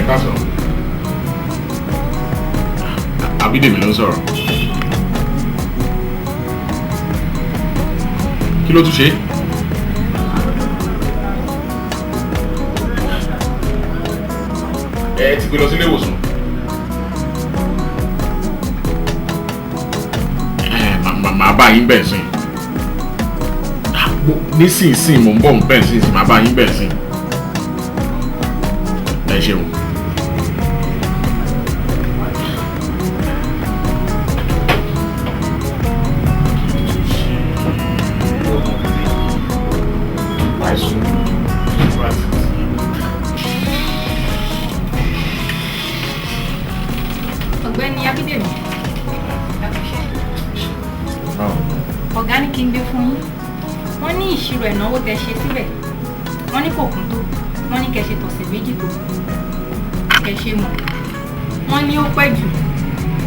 Káàsán. Abídèmí ló ń sọ̀rọ̀. Kí ló tún ṣe? Ẹ ti gbé lọ sí ilé ìwòsàn. Ẹ màá bá yín bẹ̀ sìn. Nísinsìnyí mò ń bọ̀ ń bẹ̀ sínsìn, màá bá yín bẹ̀ sìn. Ẹ ṣeun. Ọ̀gbẹ́ni Abídèmí, ọ̀gá ní kí n gbé fún yín. Wọ́n ní ìṣirò ìnáwó tẹ́ ṣe síbẹ̀, wọ́n ní kò kún tó, wọ́n ní kẹ́ ṣe tọ̀sẹ̀ méjì tó kẹ́ ṣe mọ̀. Wọ́n ní ó pẹ́ jù,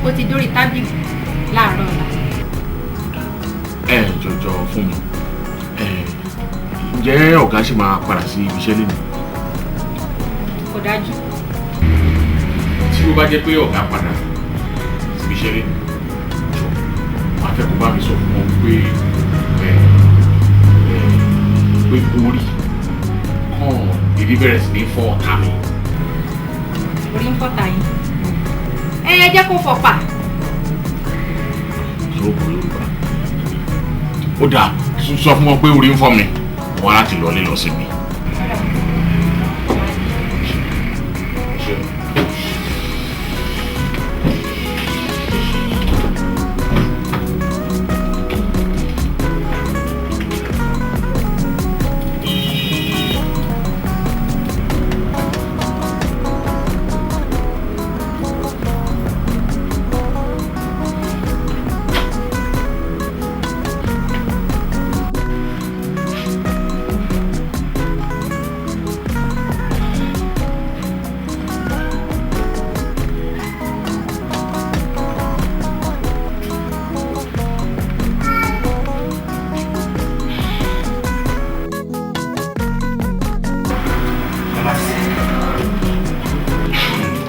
ó ti dórí tábìlì láàárọ̀ ọ̀la. Ẹ jọjọ fún mi, ǹjẹ́ ọ̀gá ṣì máa padà sí ibi iṣẹ́ lẹ́nu? Kò dájú. Tí ó bá jẹ́ pé ọ̀gá padà síbi iṣẹ́ lẹ́nu, jọ máa fẹ́ kó bá mi sọ fún wọn pé pé orí kàn bíbí bẹ̀rẹ̀ sí ní fọ́ ọ̀tá mi. Orí ń fọ́ta yín. Ẹ jẹ́ kó fọ́ pa. Ṣòro Yorùbá. Ó dáa, sọ fún wọn pé orí ń fọ́ mi, wọ́n á láti lọ lé lọ sí mi.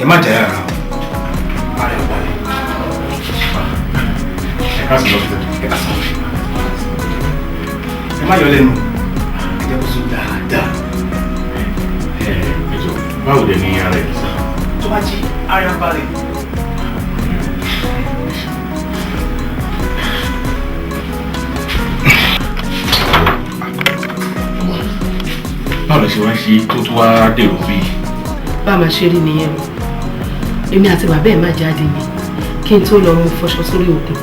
Ẹ má jẹ́ ara ara ẹ̀ balẹ̀. Ẹ ká sì lọ sí ẹ ká sọ. Ẹ má yọ lẹ́nu, ẹ jẹ́ kó sùn dáadáa. Ẹ jọ, báwo dẹ̀ ní ara ẹ̀ sá? Tó bá jí, ara ẹ̀ balẹ̀. Báwo lẹ ṣe wá ṣe tó tó wá dèrò bíi? Bá a máa ṣe rí nìyẹn o. Èmi àti bàbá ẹ̀ má jáde ni kí n tó lọ mú fọṣọ sórí òkun.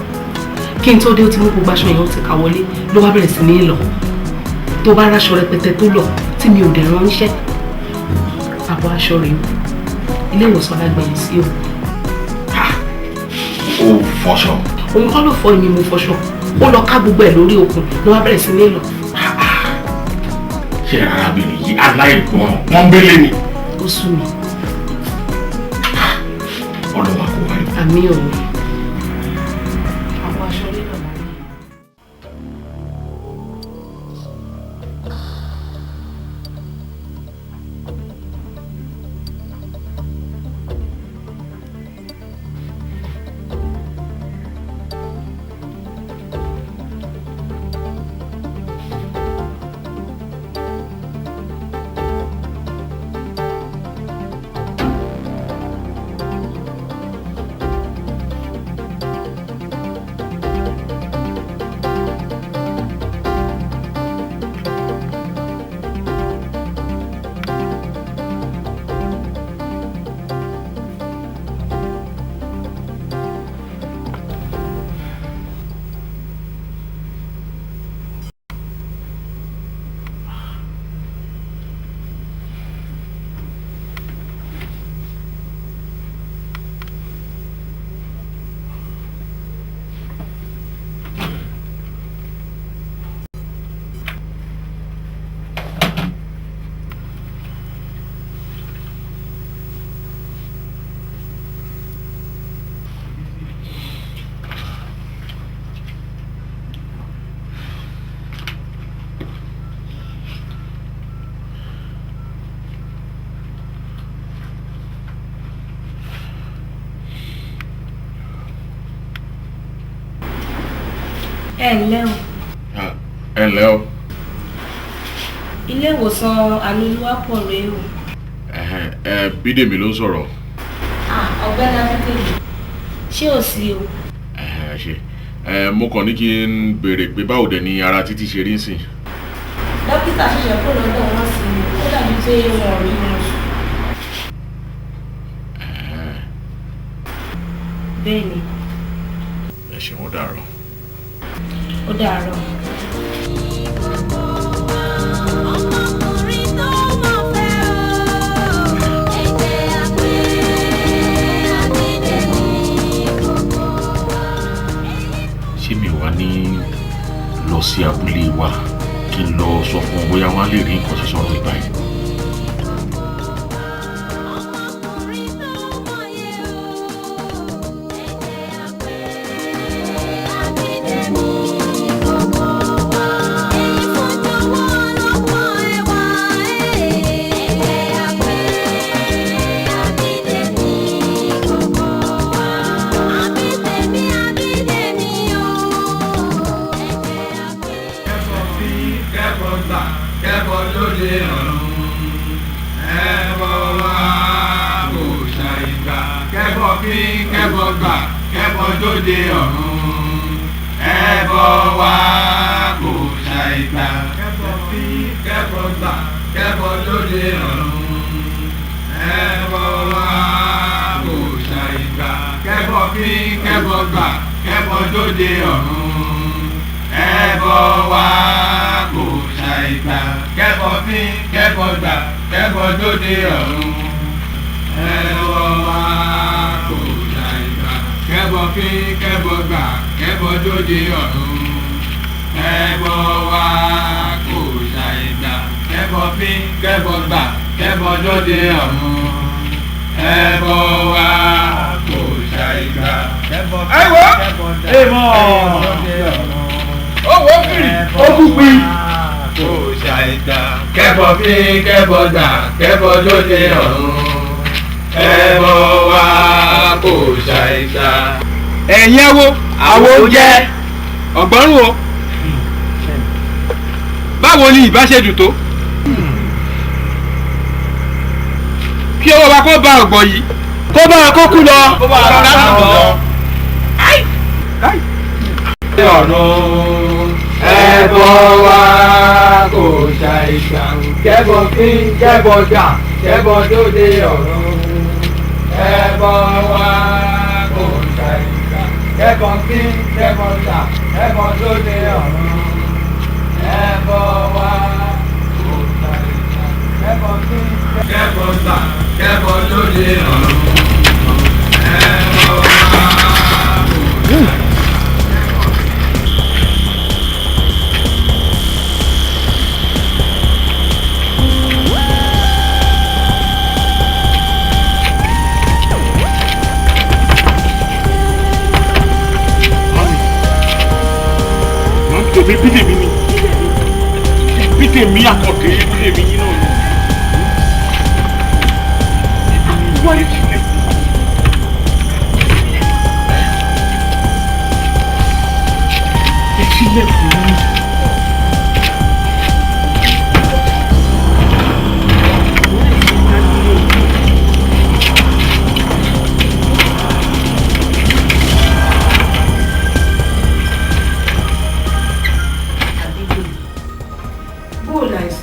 Kí n tó dé, ó ti mú gbogbo aṣọ yẹn, ó ti kà wọlé, ló wá bẹ̀rẹ̀ sí ní lọ. Tó bá ráṣọ rẹpẹtẹ tó lọ tí mi ò dẹ̀ ránṣẹ́, àbọ̀ aṣọ rèé o, ilé ìwòsàn lágbẹ̀yìn sí o. Ó fọṣọ. Òun kọ́ ló fọ, èmi mo fọṣọ. Ó lọ ká gbogbo ẹ̀ lórí òkun, ló wá bẹ̀rẹ̀ sí ní lọ. Ṣé arábìnrin yìí aláìgbọràn pọ́nbélé ni? Ó sú mi. Ọlọ́wà kò wáyé. Àmì òun. Àbọ̀ aṣọ lílọ̀ láyé. Ẹ ǹlẹ́ o. Ẹ ǹlẹ́ o. Ilé ìwòsàn Ànúolúwápọ̀ rèé o. Ẹ Bídèmí ló ń sọ̀rọ̀. Ọ̀gbẹ́ni Abídèmí, ṣé ò sí o? Ṣe mo kàn ní kí n béèrè pé báwo dẹ̀ ni ara Títí ṣe rí ń sìn. Dókítà ṣẹ̀ṣẹ̀ kó lọ́dọ̀ wọn sí i, ó dàbí pé wọn ò rí wọn sùn. Bẹ́ẹ̀ni. Ẹ ṣeun, ó dàárọ̀. Ó dàárọ̀. Ṣé mi ò wá ní lọ sí abúlé wa kí n lọ sọ fún wọn bóyá wọn á lè rí nǹkan ṣe sọ̀rọ̀ ìbáyìí? Kẹ́bọ lóde ọ̀run, ẹbọ wa kò ṣàìsà. Ẹ̀yin awo àwo jẹ́ ọ̀gbọ́nrún o. Báwo ni ìbá ṣe dùn tó? Kí ọwọ́ wa kó bá ọ̀gbọ̀n yìí. Kó bá wa kó kú lọ. Kó bá wa kó lọ. Ọ̀run ẹbọ wa kò ṣàìsà. Kẹ́bọ kí kẹ́bọ gbà kẹ́bọ lóde ọ̀run. Ẹbọ wa kò ṣàìsà. Kẹ́bọ kí kẹ́bọ gbà kẹ́bọ lóde ọ̀run. Ẹbọ wa kò ṣàìsà. Kẹ́bọ kí kẹ́bọ gbà kẹ́bọ lóde ọ̀run. Ẹbọ wa kò ṣàìsà. Bídèmí ni Bídèmí Àkàndé Bídèmí yín náà ni.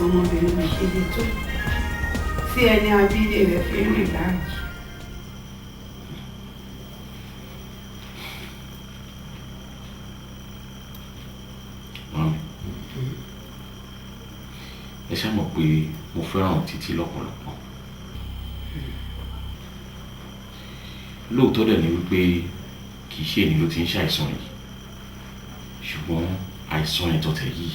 Ọmọbìnrin mi ṣe lè tó tí ẹni abílé rẹ̀ fi ń rìn láàyè. Mami, ẹ ṣá mọ̀ pé mo fẹ́ràn Títí lọ́pọ̀lọpọ̀. Lóòótọ́ dẹ̀ ni wípé kì í ṣe èyí ló ti ń ṣàìsàn yìí, ṣùgbọ́n àìsàn ìtọ̀tẹ̀ yìí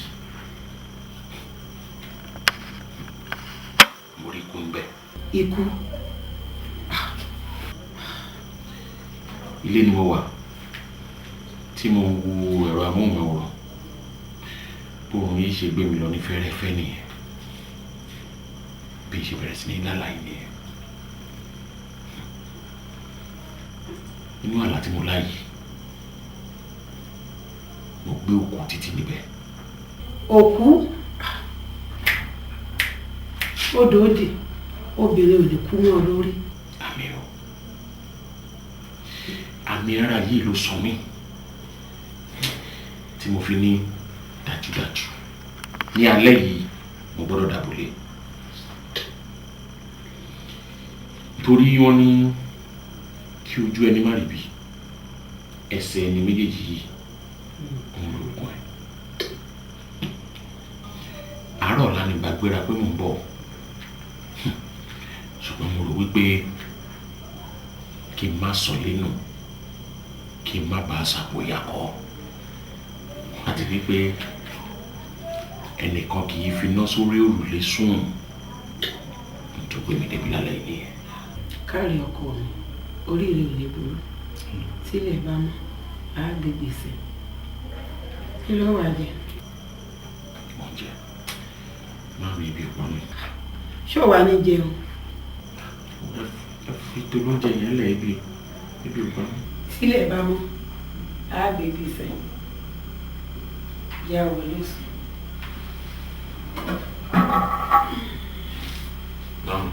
Ikú. Ilé ni mo wà tí mo wo ẹ̀rọ amóhùnmáwòrán, bóun yìí ṣe gbé mi lọ ní fẹ́rẹ́fẹ́ nìyẹn, bí n ṣe bẹ̀rẹ̀ sí ní lálàá nìyẹn. Inú àlá tí mo lá yìí, mo gbé òkú títí níbẹ̀. Òkú odò òdì obìnrin ò lè kú mọ́ lórí. Àmì o, àmì ara yìí ló sọ mí tí mo fi ní dájúdájú ní alẹ́ yìí mo gbọ́dọ̀ dàbòlé, torí wọ́n ní kí ojú ẹni má rí bí ẹsẹ̀ ẹni méjèèjì yìí òun lóògùn ẹ̀. Àárọ̀ ọ̀la ni gbàgbéra pé mò ń bọ̀, ṣùgbọ́n mo rò wípé kí n má sọ lẹ́nu, kí n má bàa ṣàpòyàkọ́, àti wípé ẹnìkan kì í finá sórí òrùlé sùn. Tó gbé mi débi lálẹ́ yìí nìyẹn. Káàrí ọkọ mi, oríire ò ní burú. Tílẹ̀ bá mọ́, á gbé gbèsè. Kí ló wà jẹ? Oúnjẹ máa rí ibi ọ̀pá mi. Ṣé ò wá ní jẹun? Ẹ fi tolóúnjẹ yẹn lẹ̀, ibi ọ̀pá mi. Tílẹ̀ bá mọ́, á gbé gbèsè. Yá wọlé sùn. Down.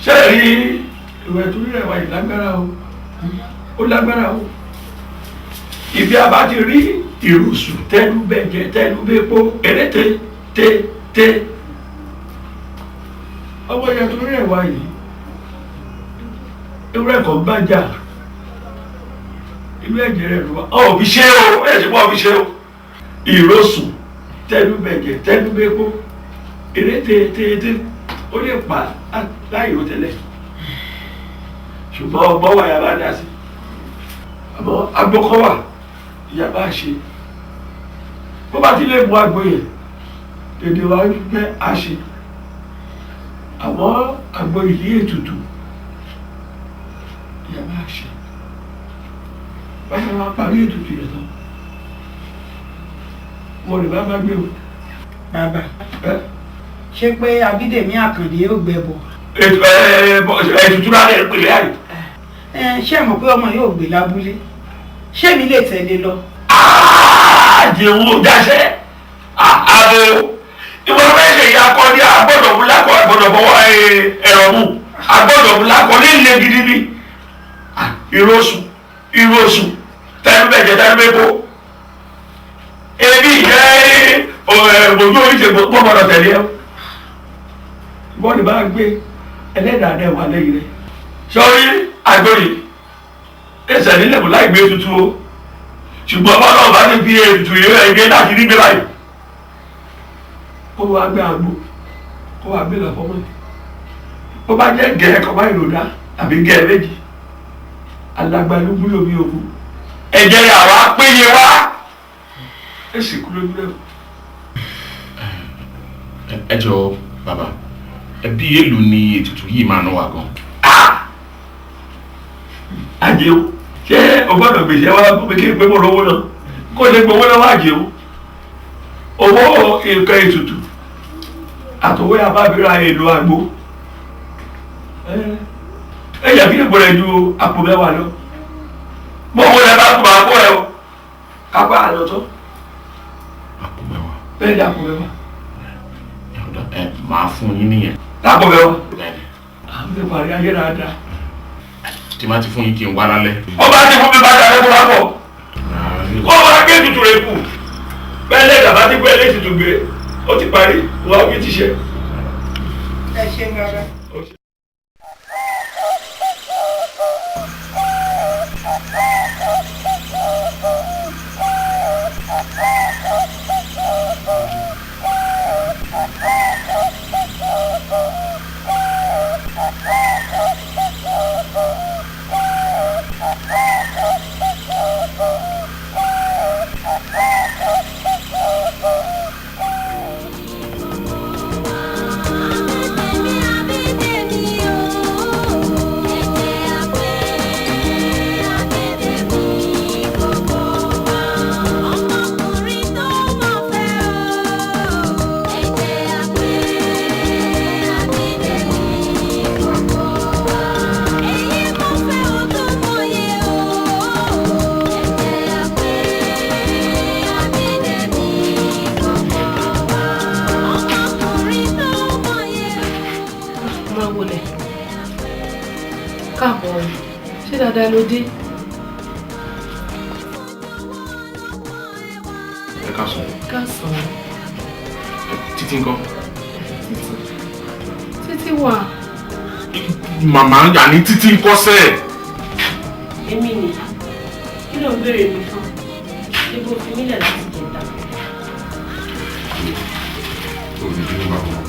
Ṣé rí ìwẹ̀ tó rẹ̀ wá ìlágbára o, ó lágbára o. Ibi a bá ti rí ìrùsù tẹnu bẹ̀jẹ̀ tẹnu bẹ́pọ̀ eré te te te. Ọmọ ìyá tó rẹ̀ wá yìí, ewúrẹ́ kan bá jà, inú ẹ̀jẹ̀ rẹ̀ ló wá. Ọ̀ fi ṣe o, ẹ̀ ṣe pọ̀ fi ṣe o. Ìrùsù tẹnu bẹ̀jẹ̀ tẹnu bẹ́pọ̀ eré te te te, ó lè pa láì rò tẹ́lẹ̀, ṣùgbọ́n ọgbọ́n wà yàrá dá sí, àmọ́ agbókọ́ wà ìyàbá ṣe. Bó bá ti lè mú àgbo yẹn dèdè wa gbẹ́ àṣe, àmọ́ àgbo ìlú ètùtù ìyàbá ṣe. Báyọ̀ wá parí ètùtù yẹn tán, mo rè bá bá gbé o. Bàbá, ṣé pé Abídèmí Àkàndé yóò gbẹbọ? Ètùtù rárá ẹ̀ pèlè àyè. Ṣé mọ̀ pé ọmọ yóò gbé lábúlé? Ṣé mi lè tẹ̀lé lọ? Àjẹwò dáṣẹ́ àbò ìwọ fẹ́ ṣe ìyá akọ ní agbọ́dọ̀ mú lákọ, agbọ́dọ̀ fọwọ́ ẹ̀rọ mú, agbọ́dọ̀ mú lákọ ní ilé gidi ni. Ìrosùn ìrosùn tẹnu bẹ̀jẹ̀ tẹnu bẹ́kọ. Ebi ìjẹ́ ojú oríṣi gbọ́dọ̀ tẹ̀lé ẹ. Wọ́n lè bá gbé ẹlẹ́dàá rẹ̀ wà lẹ́yìn rẹ̀. Sọ́rí àgbèrè ẹsẹ̀ nílẹ̀ mú láì gbé tuntun o. Ṣùgbọ́n bọ́lá ọba ti fi ètò ìrẹ́ ẹgbẹ́ láti rí gbé báyìí. Kó wá gbé àgbo, kó wá gbé lọ fọmọ yìí. Bó bá jẹ́ gẹ̀ẹ́ kọ́ bá ìròdá àbí gẹ̀ẹ́ méjì. Alágbálúgbú lómi òkú. Ẹ̀jẹ̀ rẹ̀ àwa péye wá. Ẹ sì kú lójú rẹ̀. Ẹ jọ̀ọ́ bàbá, ẹbí èlò ni ètùtù yìí máa ná wa gan. Àjẹun ṣé o gbọ́dọ̀ gbèsè wá fún mi kí n pé mo rówó náà kó lè gbowó lọ́wọ́ àjẹun owó nǹkan ètùtù àtòwé abábíra èlò àgbo ẹ yẹ kí ègbò rẹ ju àpò mẹ́wàá lọ bó owó rẹ bá kú máa kó ẹ o kápá àlọ́tọ́ Àpò mẹ́wàá. Bẹ́ẹ̀ ni, àpò mẹ́wàá. Ẹ máa fún yín nìyẹn. Lápò mẹ́wàá à ń bẹ parí ayé dáadáa. Tí máa ti fún yín kí n wá lálẹ́. Ọba ti fún mi bá dáa lẹ́kọ̀ọ́ bá bọ̀ kó wá gbé tutù rẹ kù bẹ́ẹ̀ lẹ́dà bá ti gbé lé tutù gbé ó ti parí wọ́n á fi ti ṣe. Ẹ ṣe ń rárá. Máa wọlé. Káàbọ̀, ṣé dáadáa ló dé? Ẹ káàsán. Káàsán. Títí ńkọ́? Títí wà. Màmá, àní títí ńkọ́ sẹ́ẹ̀. Èmi ni. Kí ló ń béèrè mi fún? Ṣé bó fi mílẹ̀ láti jẹta? Olùdíje bá wọn.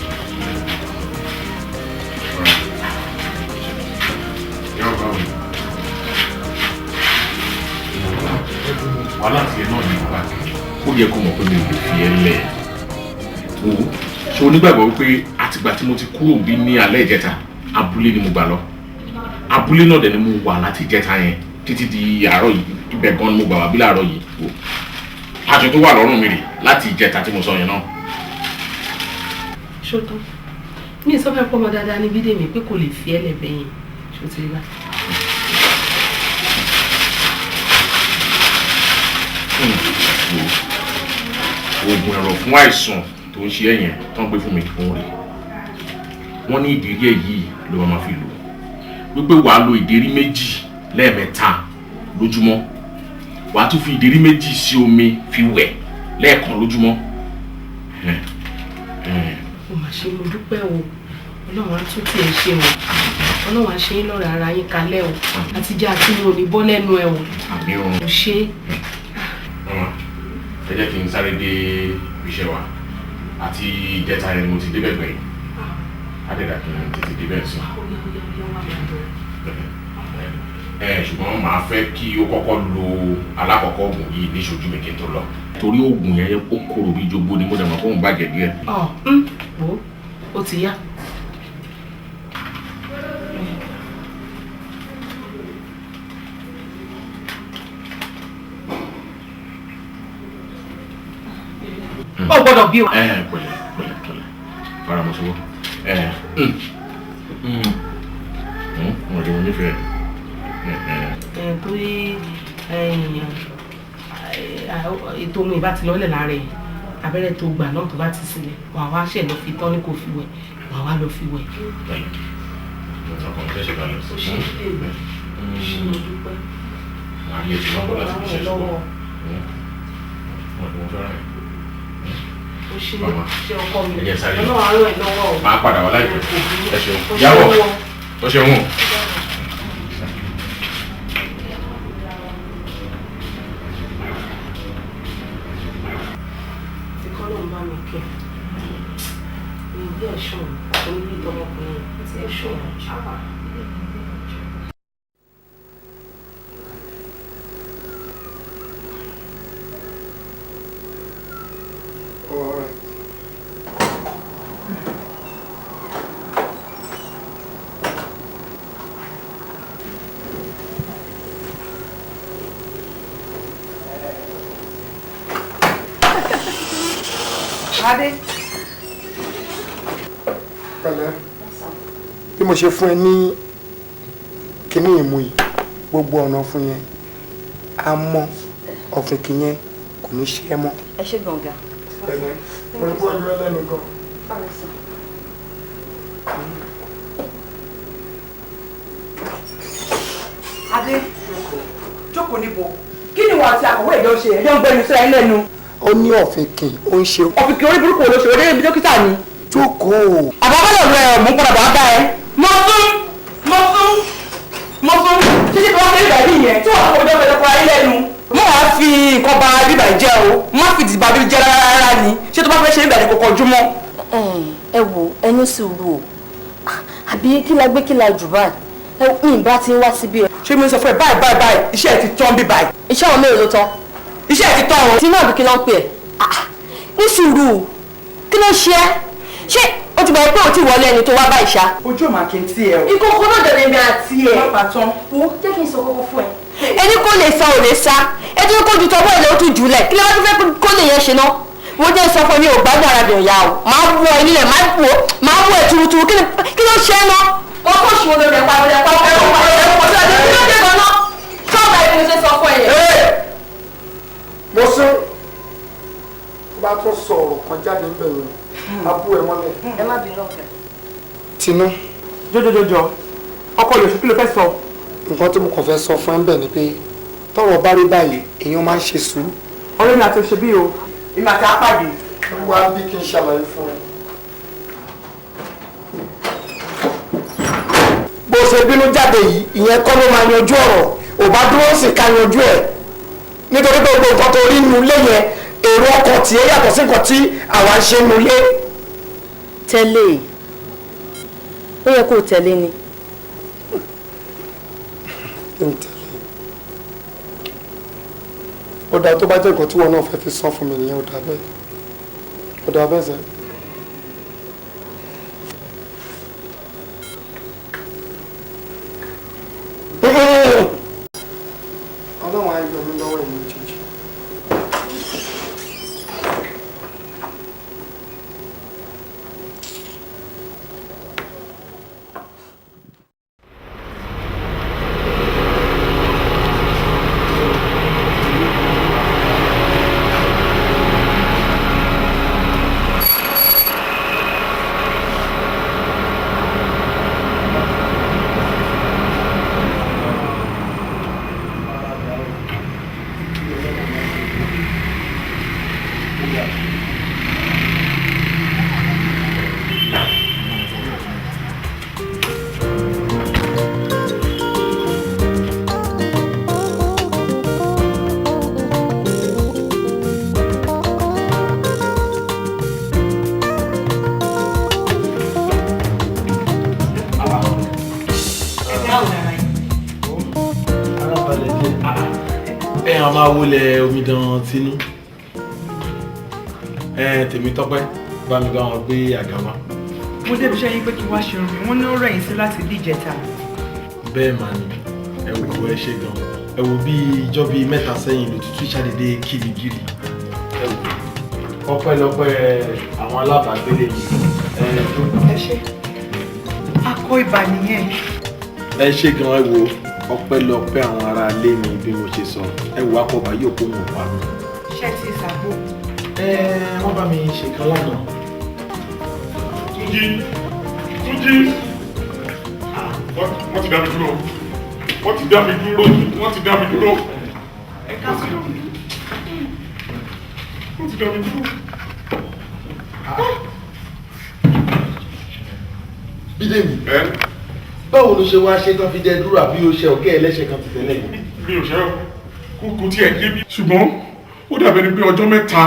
Wàhálà tiẹ̀ náà ní bàbá, ó yẹ kó mọ̀ pé mi ò lè fi ẹ́ lẹ̀ o. Ṣé onígbàgbọ́ wípé àtìgbà tí mo ti kúrò bí ní alẹ́ ìjẹta, abúlé ni mo gbà lọ. Abúlé náà dẹ̀ ni mo wà láti ìjẹta yẹn títí di àárọ̀ yìí. Ibẹ̀ gan ni mo gbà wá bí láàárọ̀ yìí o. Aṣọ tó wà lọ́rùn mi rè láti ìjẹta tí mo sọ yẹn náà. Ṣótán mi sọ fẹ́ pọ́nmọ dáadáa ní Bídèmí pé kò lè fi ẹ́ lẹ̀ bẹ́yìn, ṣó ti rí bá. Oògùn ẹ̀rọ fún àìsàn tó ń ṣe ẹ̀yẹn tó ń gbé fún mi òun rè. Wọ́n ní ìdérí ẹ̀ yìí ló máa fi lò, wípé wàá lo ìdérí méjì lẹ́ẹ̀mẹ́ta lójúmọ́, wàá tún fi ìdérí méjì sí omi fi wẹ̀ lẹ́ẹ̀kan lójúmọ́. Ó mà ṣe, mo dúpẹ́ o. Ọlọ́run á tún tiẹ̀ ṣe o. Ọlọ́run á ṣe é lọ́rọ̀ ara yín kalẹ̀ o. Àtijọ́ àti mi ò ní bọ́ lẹ́nu ẹ o. Àmín o. Ò ṣe é. Mama, ẹ jẹ́ kí n sáré dé ibiṣẹ́ wa. Àti ìjẹta yẹn ni mo ti débẹ̀ gbẹ̀yìn. Adẹ́dà kí n tètè débẹ̀ sí. Ẹ ṣùgbọ́n màá fẹ́ kí ó kọ́kọ́ lo alákọ̀ọ́kọ́ oògùn yìí níṣojú mi kí n tó lọ. Torí oògùn yẹn ó korò bí jogbo ni, mo dẹ̀ mọ̀ kóun bàjẹ́ díẹ̀. Ọ̀ wo, ó ti yá. Ó gbọ́dọ̀ bí o. Ẹ pẹ̀lẹ́ pẹ̀lẹ́ pẹ̀lẹ́, faramọ́sowọ́. Ẹ mo rí mo nífẹ̀ẹ́. Ẹ torí ètò omi ìbá ti lọ́lẹ̀ lára ẹ̀, abẹ́rẹ́ tó gbà náà tó bá ti sílẹ̀, wàá wá ṣẹ̀ lọ fi tán ní kò fi wẹ̀, wàá wá lọ fi wẹ̀. Pẹ̀lẹ́, ọkàn mi ṣe balẹ̀. Ó ṣe é lè ṣe, mo dúpẹ́. Màá rí ètò náà bọ́ láti fi ṣe, ṣùgbọ́n mo rí mo fẹ́ràn ẹ̀. Ó ṣe Màmá, ṣe ọkọ mi. ẹ jẹ́ sáré lọ. Ọlọ́run á ràn ẹ́ lọ́wọ́ o. Màá padà wá láìpẹ́. Ẹ ṣeun. Ó ṣe Yàwọ̀. wọ́n. Ó ṣeun o. All right. Adé. Pẹ̀lẹ́, bí mo ṣe fún ẹ ní kíní ìmú yìí, gbogbo ọ̀nà fún yẹn á mọ́, ọ̀fìnkì yẹn kò ní ṣe é mọ́. Ẹ ṣé gbọ̀ngà. Pẹ̀lẹ́, mo rí bọ́ọ̀lù ẹlẹ́nu gan. Adé, jókòó níbo. Kí ni wà á ti àkọ́wé ìjọ ṣe? Ẹjọ́ ń gbẹnu síra ẹ lẹ́nu. Ó ní ọ̀fìnkì ó ń ṣe. Ọ̀fìnkì orí burúkú ló ṣe orí ibi dókítà ni. Jókòó. Àbábọ́lọ̀ rẹ̀ mú padà bá bá ẹ. Mo fún mo fún mo fún títí tí wọ́n fẹ́ ìgbà yìí yẹn tí wọ́n kọ́ ọjọ́ pẹ̀lú ayé lẹ́nu. Mo wàá fi nǹkan ba bíbà jẹ́ o, má fi dìbà bí jẹ́ rárá ni. Ṣé tó bá fẹ́ ṣe ìgbà ni kò kọjú mọ́? Ẹ wo ẹni sùúrù o, àbí kí la gbé kí la jù báyìí? Ẹ mi bá ti ń wá síbí ẹ. Ṣé mi sọ fún ẹ báyìí báyìí báyìí iṣẹ́ ẹ ti tán bí báyìí. Iṣẹ́ wọn mélòó ló tán? Iṣẹ́ ẹ ti tán o. Tinú àbí kí ló ń pè ẹ́? Ní sùúrù, kí ló ṣe ẹ́? Ṣé o ti gbà pé o ti wọlé ẹni tó wá báyìí ṣá? Ojú ò máa kí n tí ẹ o. Ìkókó náà dẹ̀rẹ̀ mi àti ẹ̀. Má bàa tán. Wo jẹ́ kí n sọ kókó fún ẹ. Ẹni kò lè sa ò lè sa, ẹni kò ju tọwọ́ ilẹ̀ ó tún jùlẹ̀, kí ló wá tún fẹ́ kó lè yẹn ṣe náà? Wo jẹ́ sọ fún mi ò gbádùn arábìnrin ìyá o, máa wọ ẹ nílẹ̀, máa wọ ẹ turuturu, kí ló ṣe é náà? Wọ́n kò ṣùwọ́n lórí ẹ̀pà lórí ẹ̀pà ẹ̀rọ ẹ̀rọ ẹ̀rọ kí ló dé gan-an? Ṣọ́ọ̀bù ẹ̀ ni mo ṣe sọ fún ẹ yẹn. Mo sún tó bá tún sọ ọ̀rọ̀ kan jáde ń bẹ̀ yẹn, abú ẹ mọ́lẹ̀. Ẹ má bínú ọ̀gá. Tinú. Jọjọjọjọ, ọkọ yòóṣù kí ló fẹ́ sọ? Nǹkan tí mo kàn fẹ́ sọ fún ẹ ń bẹ̀ ni pé tọ́rọ̀ bá rí báyìí èèyàn máa ń ṣe sùúrù. Ọ̀rẹ́ mi àti oṣù bí o, èmi àti apàdé. Wá bí kí n ṣàlàyé fún ẹ. Bó ṣe bínú jáde yìí, ìyẹn kọ́ ló máa yanjú ọ̀rọ̀, ò bá dúró sì ká yanjú ẹ̀. Nítorí pé gbogbo nǹkan tó rí nu ilé yẹn, èrò ọkọ̀ tiẹ̀ yàtọ̀ sí nǹkan tí àwa ń ṣe nu ilé. Tẹ́lẹ̀, ó yẹ kó o tẹ̀lé ni. Kí n tẹ̀lé? Ó dáa, tó bá jẹ́ nǹkan tí wọn náà fẹ́ fi sán fún mi nìyẹn, ó dáa bẹ́ẹ̀, ó dáa bẹ́ẹ̀ sẹ́. Ọlọ́run á yọ mí lọ́wọ́ ẹ̀mí jẹjẹ. Ẹ hàn máa wọlé omidan Tinú. Ẹ Tèmítọ́pẹ́ bá mi bá wọn gbé àga wá. Mo débi iṣẹ́ yín pé kí wá ṣe irun mi, wọ́n ní ó rẹ̀ yín sí láti bí ìjẹta. Bẹ́ẹ̀ mà ni, ẹ wò ẹ ṣe gan. Ẹ wò bí ijọ́ bíi mẹ́ta sẹ́yìn lòtútù ṣàdédé kirigiri. Ẹ wò ọpẹ́lọpẹ́ àwọn alábàágbélé mi. Ẹ ṣe akọ ibà nìyẹn. Ẹ ṣe gan, ẹ wò ọpẹ́lọpẹ́ àwọn ará ilé mi bí mo ṣe sọ. Ẹ wò akọbà yóò kó wọn pa mi. Ṣé ti ṣàbò? Ẹ wọ́n bá mi ṣe kan lánàá. Túnjí, Túnjí, wọ́n ti dá mi dúró, wọ́n ti dá mi dúró, wọ́n ti dá mi dúró. Ẹ káàsán. Wọ́n ti dá mi dúró. Bídèmí, báwo ló ṣe wá ṣe tán fi jẹ dúró àbí o ṣe ọ̀gá ẹlẹ́ṣẹ̀ kan ti tẹ́lẹ̀ yìí? Mi ò ṣe kò tiẹ̀ yé mi. Ṣùgbọ́n ó dàbẹ̀ ni pé ọjọ́ mẹ́ta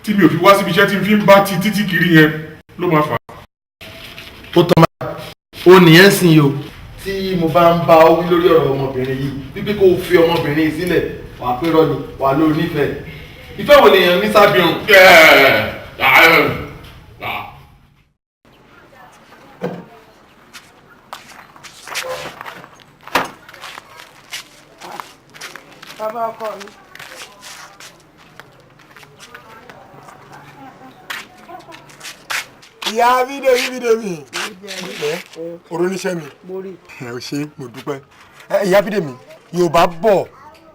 tí mi ò fi wá síbi iṣẹ́ tí n fi ń bá ti títí kiri yẹn ló máa fà á. Ó tán máa. Ó nìyẹn sìn yìí o. Tí mo bá ń bá ọ wí lórí ọ̀rọ̀ ọmọbìnrin yìí, wípé kó o fi ọmọbìnrin yìí sílẹ̀, wà á pé rọ ni, wà á lórí nífẹ̀ẹ́. Ìfẹ́ wo lèèyàn ní sábìrùn? Bàbá ọkọ mi. Ìyá Bídèmí, Bídèmí, oróníṣẹ́ mi. Ẹ ò ṣe, mo dúpẹ́. Ìyá Bídèmí, Yorùbá bọ̀,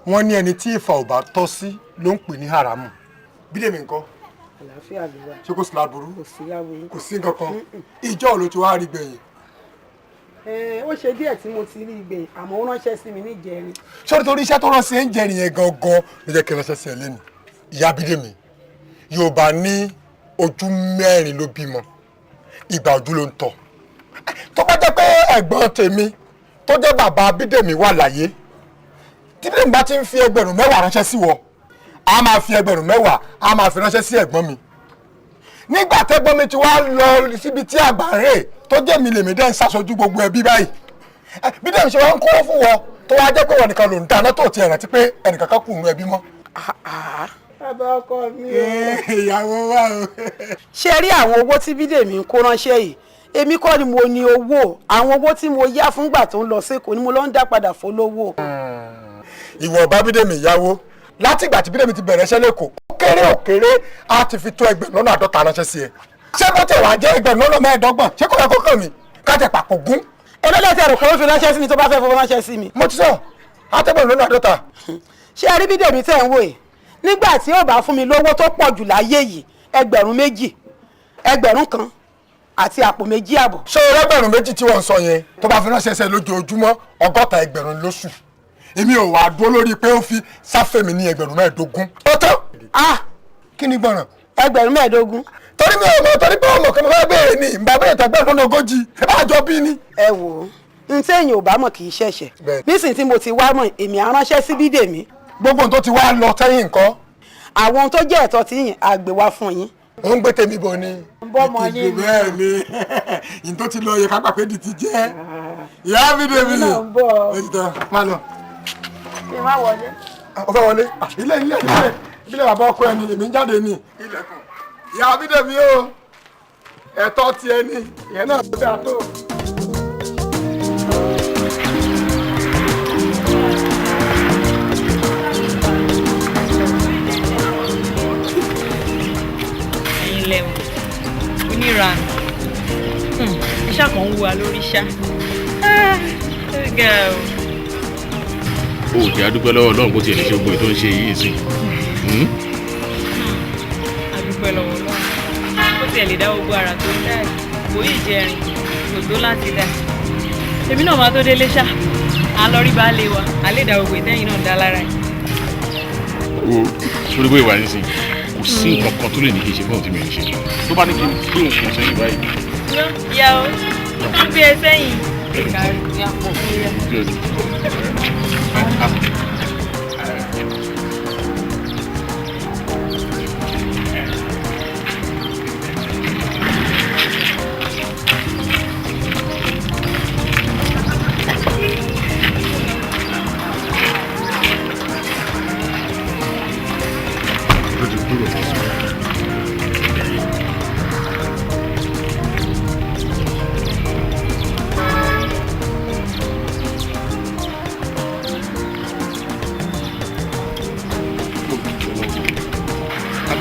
wọ́n ní ẹni tí ìfà ò bá tọ́ sí ló ń pè ní haramu. Bídèmí ńkọ́? Àlàáfíà ló wà. Ṣé kò sí láburú? Kò sí láburú. Kò sí nǹkan kan. Ìjọ ló ti wá rí gbẹ̀yìn? Ó ṣe díẹ̀ tí mo ti rí gbẹ̀yìn, àmọ́ ó ránṣẹ́ sí mi níjẹrin. Ṣé nítorí iṣẹ́ tó rán sí ẹ ń jẹrin yẹn gangan ló jẹ́ kí n ránṣẹ́ sí ẹ lẹ́nu? Ìyá Bídèmí, Yorùbá ní ojú mẹ́rin ló bímọ, ìgbà ojú ló ń tọ̀. Tó bá jẹ́ pé ẹ̀gbọ́n tèmi tó jẹ́ bàbá Bídèmí wà láyé, tí Bídèmí bá ti ń fi 10,000 ránṣẹ́ sí wọ, a máa fi 10,000 a máa fi ránṣẹ́ sí ẹ̀gbọ́n mi. Nígbà tẹ́gbọ́n mi ti wá lọ síbi tí àgbà ń rè, tó jẹ́ mi lèmi dẹ́ ń ṣàṣojú gbogbo ẹbí báyìí, Bídèmí ṣe wá ń kó fún wọ, tó wá jẹ́ pé wọn nìkan ló ń dáná tó ti rántí pé ẹnìkan kan kù nínú ẹbí mọ́. Bàbá ọkọ mi o. Ìyàwó wa o. Ṣé rí àwọn owó tí Bídèmí ń kó ránṣẹ́ yìí, èmi kọ́ ni mo ní owó. Àwọn owó tí mo yá fúngbà tó ń lọ sékòó ni mo lọ ń dá padà fólówó. Ìwọ bá Bídèmí yáwó látìgbà tí Bídèmí ti bẹ̀rẹ̀ iṣẹ́ lẹ́kọ̀ọ́, ó kéré ó kéré á ti fi tó 50,000 ránṣẹ́ sí ẹ. Ṣé bó tẹ̀ wá jẹ́ 25,000, ṣé kò yẹ kó kàn mí ká tẹ̀ pàpọ̀ gún? Ẹlẹ́lẹ́tẹ̀ rò kó fi ránṣẹ́ sí mi tó bá fẹ́ fọwọ́ ránṣẹ́ sí mi. Mo ti sọ àtẹ̀gbẹ̀rún lọ́nà 50. Ṣé ẹ rí Bídèmí tẹ̀ ń wò yìí, nígbà tí ó bá fún mi lówó tó pọ̀ jù láyé yìí, 2,000, 1,000 àti àpò 2.5. Ṣé o rẹ́gbẹ̀rún 2 tí wọ́n ń sọ yẹn tó bá fi ránṣẹ́ sẹ́ lójoojúmọ́, 60,000 lóṣù? Èmi ò wá dúró lórí pé ó fi sáfẹ́ mi ní 15,000. Ó tán. Ah, kí ni gbọ̀ràn? 15,000. Torí mi ò mọ̀, torí pé ọmọ kan mo fẹ́ béèrè ni, ìgbà bẹ́ẹ̀ tẹ́gbẹ̀rún lọ́nà 40, ẹ bá jọ bí ni. Ẹ wò ó, n téèyàn ò bá mọ̀ kì í ṣẹ̀ṣẹ̀. Nísìnyí tí mo ti wá mọ̀, èmi á ránṣẹ́ sí Bídèmí. Gbogbo ohun tó ti wá lọ sẹ́yìn nǹkan. Àwọn ohun tó jẹ́ ẹ̀tọ́ tí yín á gbé wá fún yín. Ó ń gbé tèmi bọ̀ ni. Bọ́mọ yín ni. Bẹ́ẹ̀ ni, ìyìn tó ti lọ yẹ ká gbà pé di ti jẹ́. Ìyá Bídèmí. Ó ti tán, má lọ. Kí n má wọlé. Ó fẹ́ wọlé. Ilé ilé ilé ilé bàbá ọkọ ẹni, èmi ń jáde ni. Ilẹ̀kùn. Ìyá Bídèmí o, ẹ̀tọ́ ti ẹni, ìyẹn náà ló dáa tó. Ẹ̀yin lẹ́wọ̀n oníranù, iṣẹ́ kan ń wúwa lórí ṣá. O ò jẹ́ adúpẹ́ lọ́wọ́ Ọlọ́run kó tiẹ̀ lè ṣe gbogbo ètò ń ṣe yìí sí. Adúpẹ́ lọ́wọ́ Ọlọ́run kó tiẹ̀ lè dá gbogbo ara tó ń dá yìí, kò yìí jẹrin kò tó láti dá. Èmi náà máa tó délé ṣá, à ń lọ rí baálé wa, à lè dá gbogbo ìtẹ́yìn náà dá lára yìí. O sórí bóyá ìwà nísìnyí, kò sí nǹkan kan tó lè ní kí n ṣe fún òun tí mi ò ní ṣe, tó bá ní kí n gbé òun kùn sẹ́yìn báyìí. Ìyá o, tó ń gbé ẹ sẹ́yìn. Good.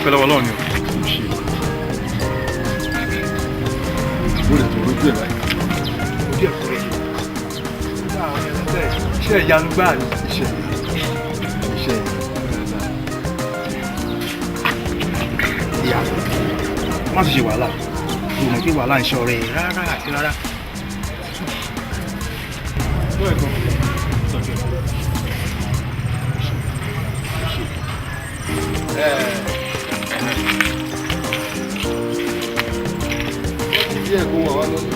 Pẹ́ lọ́wọ́ Ọlọ́run ni o. Ṣe àbúrò rẹ̀ tó rójú ẹ̀ báyìí. Ojú ẹ̀ kúrẹ́ iṣẹ́ ìyanu gbáà ni. Iṣẹ́ iṣẹ́ ìyá, má sì ṣe wàhálà, o mọ̀ pé wàhálà ń ṣe ọ̀rẹ́ rárá àti rárá. Díẹ̀ kó wà wá lọ́nà.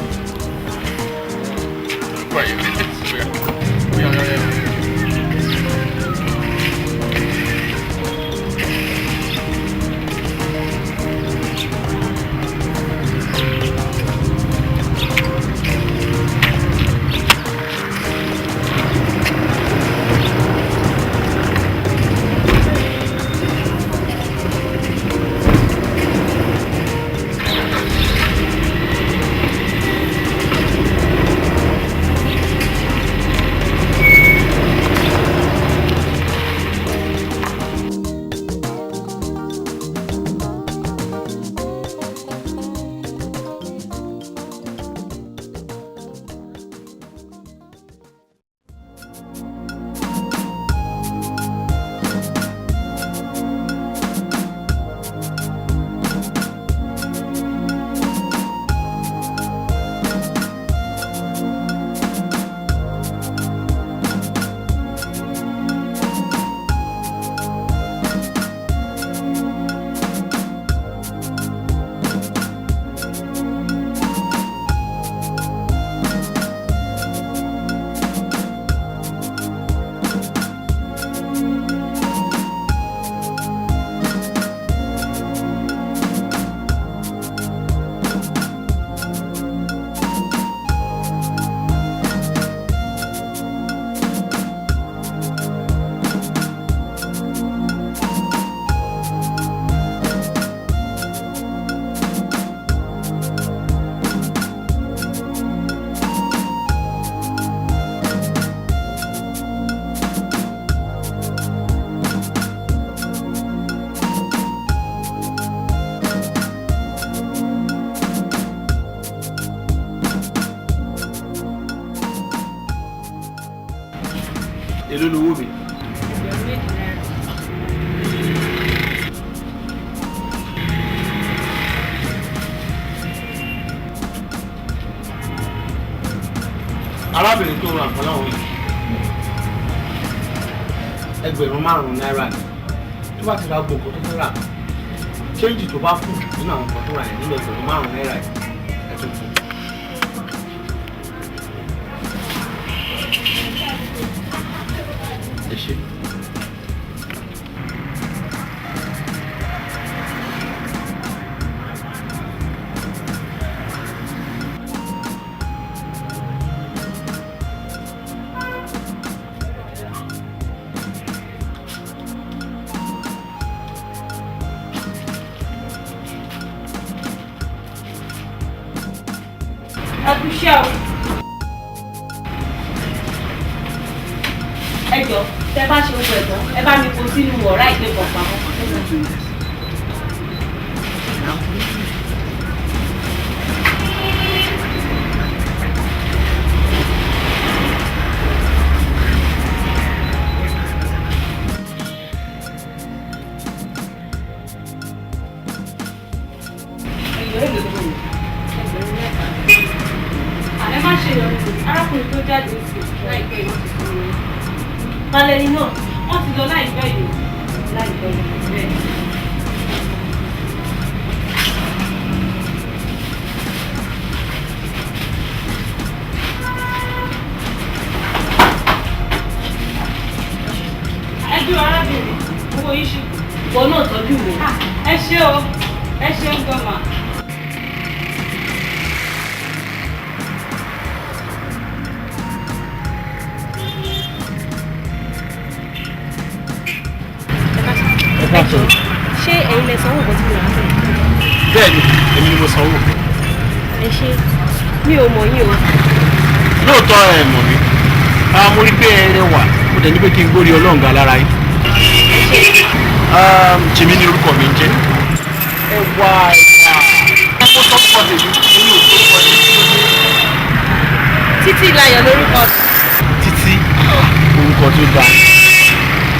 Èló lowó mi? 2,000 náírà. Arábìnrin tó ra nǹkan láwọn yìí, 5,000 náírà ni. Tó bá ti ra gbogbo nǹkan tó fẹ́ rà, ṣéǹjì tó bá kù nínú àwọn nǹkan tó rà yẹn nínú 5,000 náírà yìí, ẹ tún fún un. Ẹ ṣé. Ẹ kú iṣẹ́ o. Ẹ jọ, tẹ bá ṣe gbogbo ẹ̀tọ́, ẹ bá mi kó sínú ọ̀rá ìgbé kan pamọ́. Ẹ̀yọ́ èlò ló wò. 3,000. Ẹ má ṣe ìyọnu, arákùnrin tó jáde sí láìpẹ́ yìí ti fún mi. Balẹ̀ ni náà, wọ́n ti lọ láìpẹ́ yìí. Láìpẹ́ yìí, bẹ́ẹ̀ ni. Ẹ dúró arábìnrin, owó yín ṣì kù. Ìwọ náà tọ́jú mi. Ẹ ṣé o, ẹ ṣé ń gan mà. Ẹ jọ, ṣé ẹ̀yin lẹ sanwó nǹkan tí mo rà ń bẹ̀? Bẹ́ẹ̀ni, èmi ni mo sanwó. Ẹ ṣé, mi ò mọ̀ yín o. Lóòótọ́ ẹ mọ̀ mí. Mo rí pé ẹ rẹwà, mo dẹ̀ ní pé kí n gbórí Ọlọ́run ga lára yín. Jìmí ni orúkọ mi ń jẹ́. Ẹwà ẹwà. Mo sọ fún ọ tèmi, èmi ò sọ fún ọ tèmi. Títí Láyọ̀ lórúkọ. Títí, orúkọ tó dáa.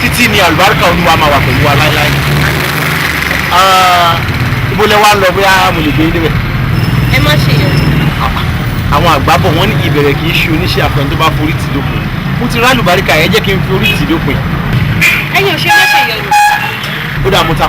Títí ni àlùbáríkà Olúwa máa wà pẹ̀lú wa láéláé. Ibo lẹ wá lọ, bóyá mo lè gbé yín débẹ̀? Ẹ má ṣe ìyọnu. Àwọn àgbà bọ̀ wọ́n ní ìbẹ̀rẹ̀ kì í ṣe oníṣẹ́ àfẹn tó bá forí tì dópin. Mo ti rá àlùbáríkà yẹn, jẹ́ kí n fi orí tì dópin. Ẹ̀yin ò ṣe má ṣe ìyọnu. Ó dà, mo ta.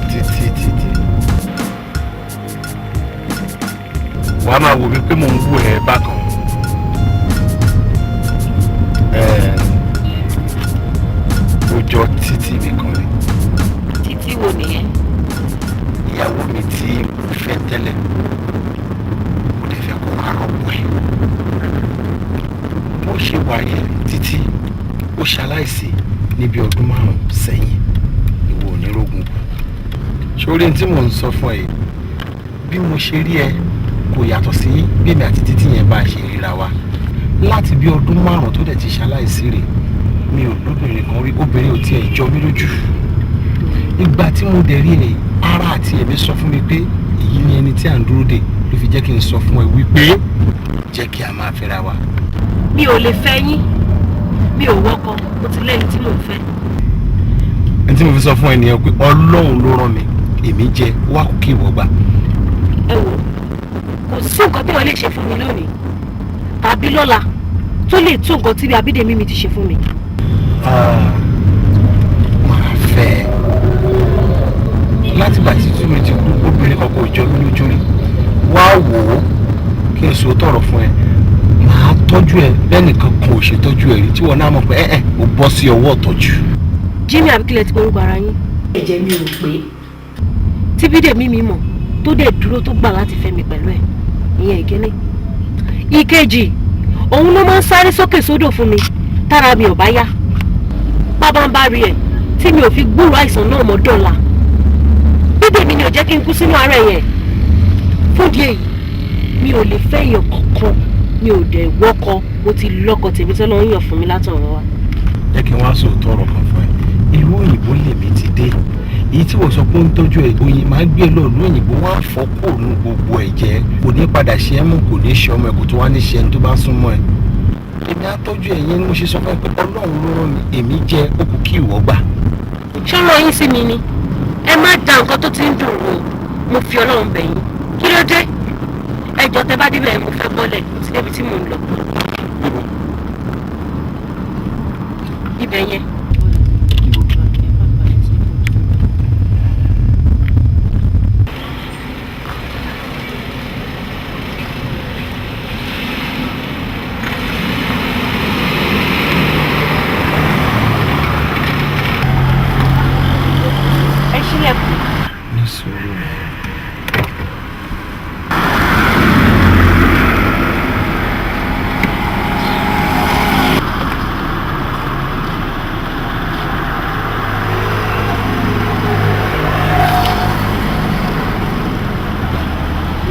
Títí títí. Wàá máa wò mí pé mò ń wò ẹ́ bákan. Ó jọ títí mi kan ni. Títí wo nìyẹn? Ìyàwó mi tí mo fẹ́ tẹ́lẹ̀, mo lè fẹ́ kó wá rọ́pò ẹ̀. Bó ṣe wà yẹn, Títí ó ṣaláìsí níbi ọdún 5 sẹ́yìn. Ìwọ ò ní rógun kù. Sórí tí mò ń sọ fún ẹ, bí mo ṣe rí ẹ kò yàtọ̀ sí bí èmi àti Títí yẹn bá ṣe ríra wa. Láti bí ọdún 5 tó dẹ̀ ti ṣaláìsí rè, mi ò lóbìnrin kan rí, obìnrin ò tiẹ̀ jọ mí lójú. Ìgbà tí mo dẹ̀ rí ẹ, ara àti ẹ̀mí sọ fún mi pé èyí ni ẹni tí à ń dúró dè, ló fi jẹ́ kí n sọ fún ẹ wípé jẹ́ kí a máa fẹ́ra wa. Mi ò lè fẹ́ yín, mi ò wọ́kọ, mo ti lẹ́yìn tí mò ń fẹ́. Ẹni tí mo fi sọ fún ẹ nìyẹn pé Ọlọ́run ló rán mi, èmi jẹ wá kó kí ìwọ gbà. Ẹ wò, kò sí nǹkan tí wọ́n lè ṣe fún mi lónìí tàbí lọ́la tó lè tún nǹkan tí Abídèmí mi ti ṣe fún mi. Máa tọ́jú ẹ bẹ́ẹ̀ nìkan kan ò ṣe tọ́jú ẹ rí tí wọn náà mọ̀ pé ẹ ẹ ò bọ́ sí ọwọ́ ìtọ́jú. Jimmy àbíkílẹ̀ ti porúkọ ara yín. Ẹ̀jẹ̀ mi ò pé tí Bídèmí mi mọ̀ tó dẹ̀ dúró tó gbà láti fẹ́ mi pẹ̀lú ẹ̀, ìyẹn ìkíní. Ìkejì, òun ló máa ń sáré sókè sódò fún mi tára mi ò bá yá, pábánbárí ẹ̀ tí mi ò fi gbúrò àìsàn náà mọ́ dọ̀la. Bídèmí ni ò jẹ́ kí n kú sínú ara yẹn. Fúndìí èyí mi ò lè fẹ́ èèyàn kankan, mi ò dẹ̀ wọ́kọ, mo ti lọ́kọ tèmi tó lọ́ọ́ yàn fún mi látọ̀run wá. Jẹ́ kí n wá sòótọ́ ọ̀rọ̀ kan fún ẹ. Ìlú òyìnbó lèmi ti dé, èyí tí wọ́n sọ pé ó ń tọ́jú ẹ̀ oyin máa ń gbé lọ ìlú òyìnbó, wọ́n á fọ́ kó nu gbogbo ẹ̀jẹ̀, kò ní padà ṣe é mú, kò ní ṣe ọmọ ẹ̀, kò tó wá ní ṣe ẹni tó bá súnmọ́ ẹ. Èmi á tọ́jú ẹ̀ yẹn ni mo ṣe sọ fún ẹ pé Ọlọ́run ló rán mi, èmi jẹ́ ó kù kí ìwọ gbà. Ṣọ́rọ̀ yín sí mi ni ẹ má da nǹkan tó ti ń dùn mí, mo fi Ọlọ́run bẹ̀ yín. Kí ló dé? Ẹjọ́ tẹ bá débẹ̀ mo fẹ́ bọ́lẹ̀, mo ti débi tí mò ń lọ. Ibẹ̀ yẹn. Ẹ ṣílẹ̀kùn. Ní sùúrù náà.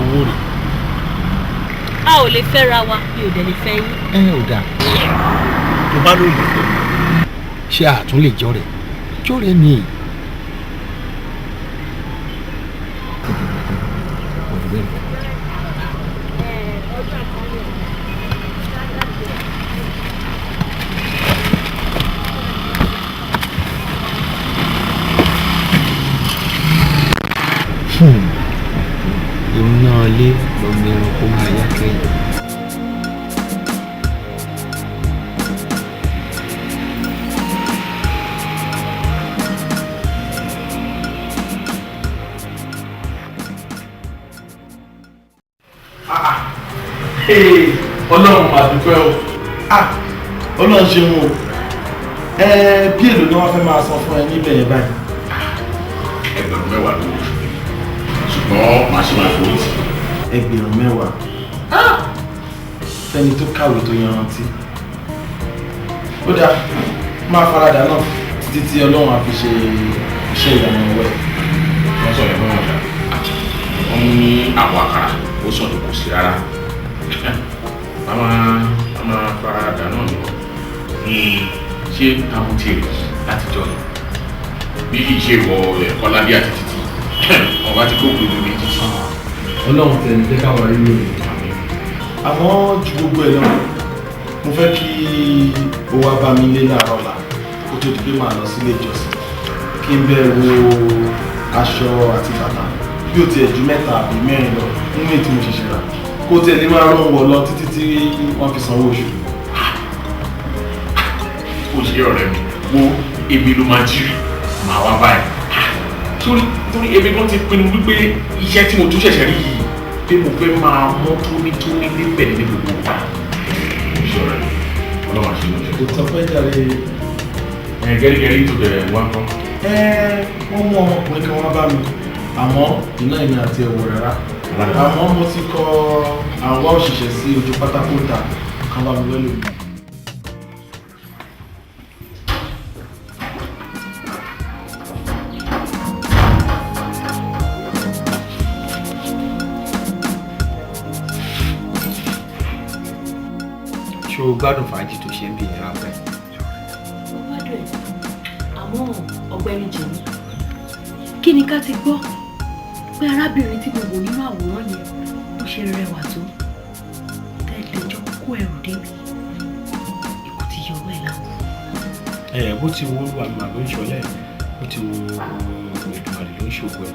Owó rẹ̀. A ò lè fẹ́ra wa, mi ò dẹ̀ lè fẹ́ yín. Ẹ ò dáa tó bá lóye fẹ́ mi, ṣé àtún lè jọ rẹ̀ jọ́rẹ̀ mi. Iná ilé lọmọ ẹranko máa yá kẹ́yìn. Ọlọ́run mà dúpẹ́ o. Ọlọ́run ṣeun o. Bí èlò ni wọ́n fẹ́ máa san fún ẹ níbẹ̀ yẹn báyìí? 10,000 lówó oṣù mi, ṣùgbọ́n màá ṣe máa fowó tì. 10,000 fẹ́ni tó kàwé tó yanrantí. Ó dáa, máa faradà náà títí tí Ọlọ́run á fi ṣe iṣẹ́ ìyanu ọwọ́ ẹ̀. Wọ́n sọ yẹn fún wọn ṣá, wọ́n ní àpò àkàrà ó sàn tó kù sí rárá. A máa faradà náà ni. Ṣé amútièrè látijọ́ yìí bí kì í ṣe ìwọ Kọ́ládé àti Títí ọba ti kó gbogbo ní títí. Ọlọ́run tẹ̀ ní jẹ́ káwọn rí lóore. Àmọ́ ju gbogbo ẹ̀ lọ, mo fẹ́ kí o wá bá mi lé láàárọ̀ ọ̀la kó tó di pé màá lọ sílé ìjọsìn, kí n bẹ́ẹ̀ wo aṣọ àti bàtà bí ó tiẹ̀ ju 3 àbí 4 lọ nínú èyí tí mo ṣẹ̀ṣẹ̀ rà, kó tiẹ̀ lè máa rán wọ̀ lọ títí tí wọ́n fi sanwó oṣù. Ó ṣe ọ̀rẹ́ mi, wo èmi ló máa jírí màá wá báyìí, torí èmi kan ti pinnu wípé iṣẹ́ tí mo tún ṣẹ̀ṣẹ̀ rí yìí pé mo fẹ́ máa mọ́ tónítóní níbẹ̀ ní gbogbo ìgbà. Ó ṣe ọ̀rẹ́ mi, Ọlọ́run àṣẹ ló jẹ́. Kò tọ́ fẹ́ jàre. Ẹ gẹ́rígẹ́rí tó bẹ̀rẹ̀ wá kọ́. Wọ́n mú ọmọkùnrin kan wá bá mi, àmọ́ iná ìní àti ẹ̀wọ̀ rárá. Àmọ́ mo ti kọ àwọn òṣìṣẹ́ sí ojú pátákó ta kan bá mi wẹ́lò mi. Ṣé o gbádùn fàájì tó ṣe ń bí ìyẹn ráńpẹ́? Mo gbádùn ẹ̀, àmọ́ ọ̀gbẹ́ni Jimmy, kí ni ká ti gbọ́ pé arábìnrin tí mo wò nínú àwòrán yẹn bó ṣe rẹwà tó tẹ́lẹ̀ jọ kó ẹrù débi ikú ti yọ ọwọ́ ẹ̀ láwọn. Ẹ bó ti wo Olúwa màá ló ń ṣọlẹ̀, bó ti wo Èdùmàrè ló ń ṣògo ẹ̀.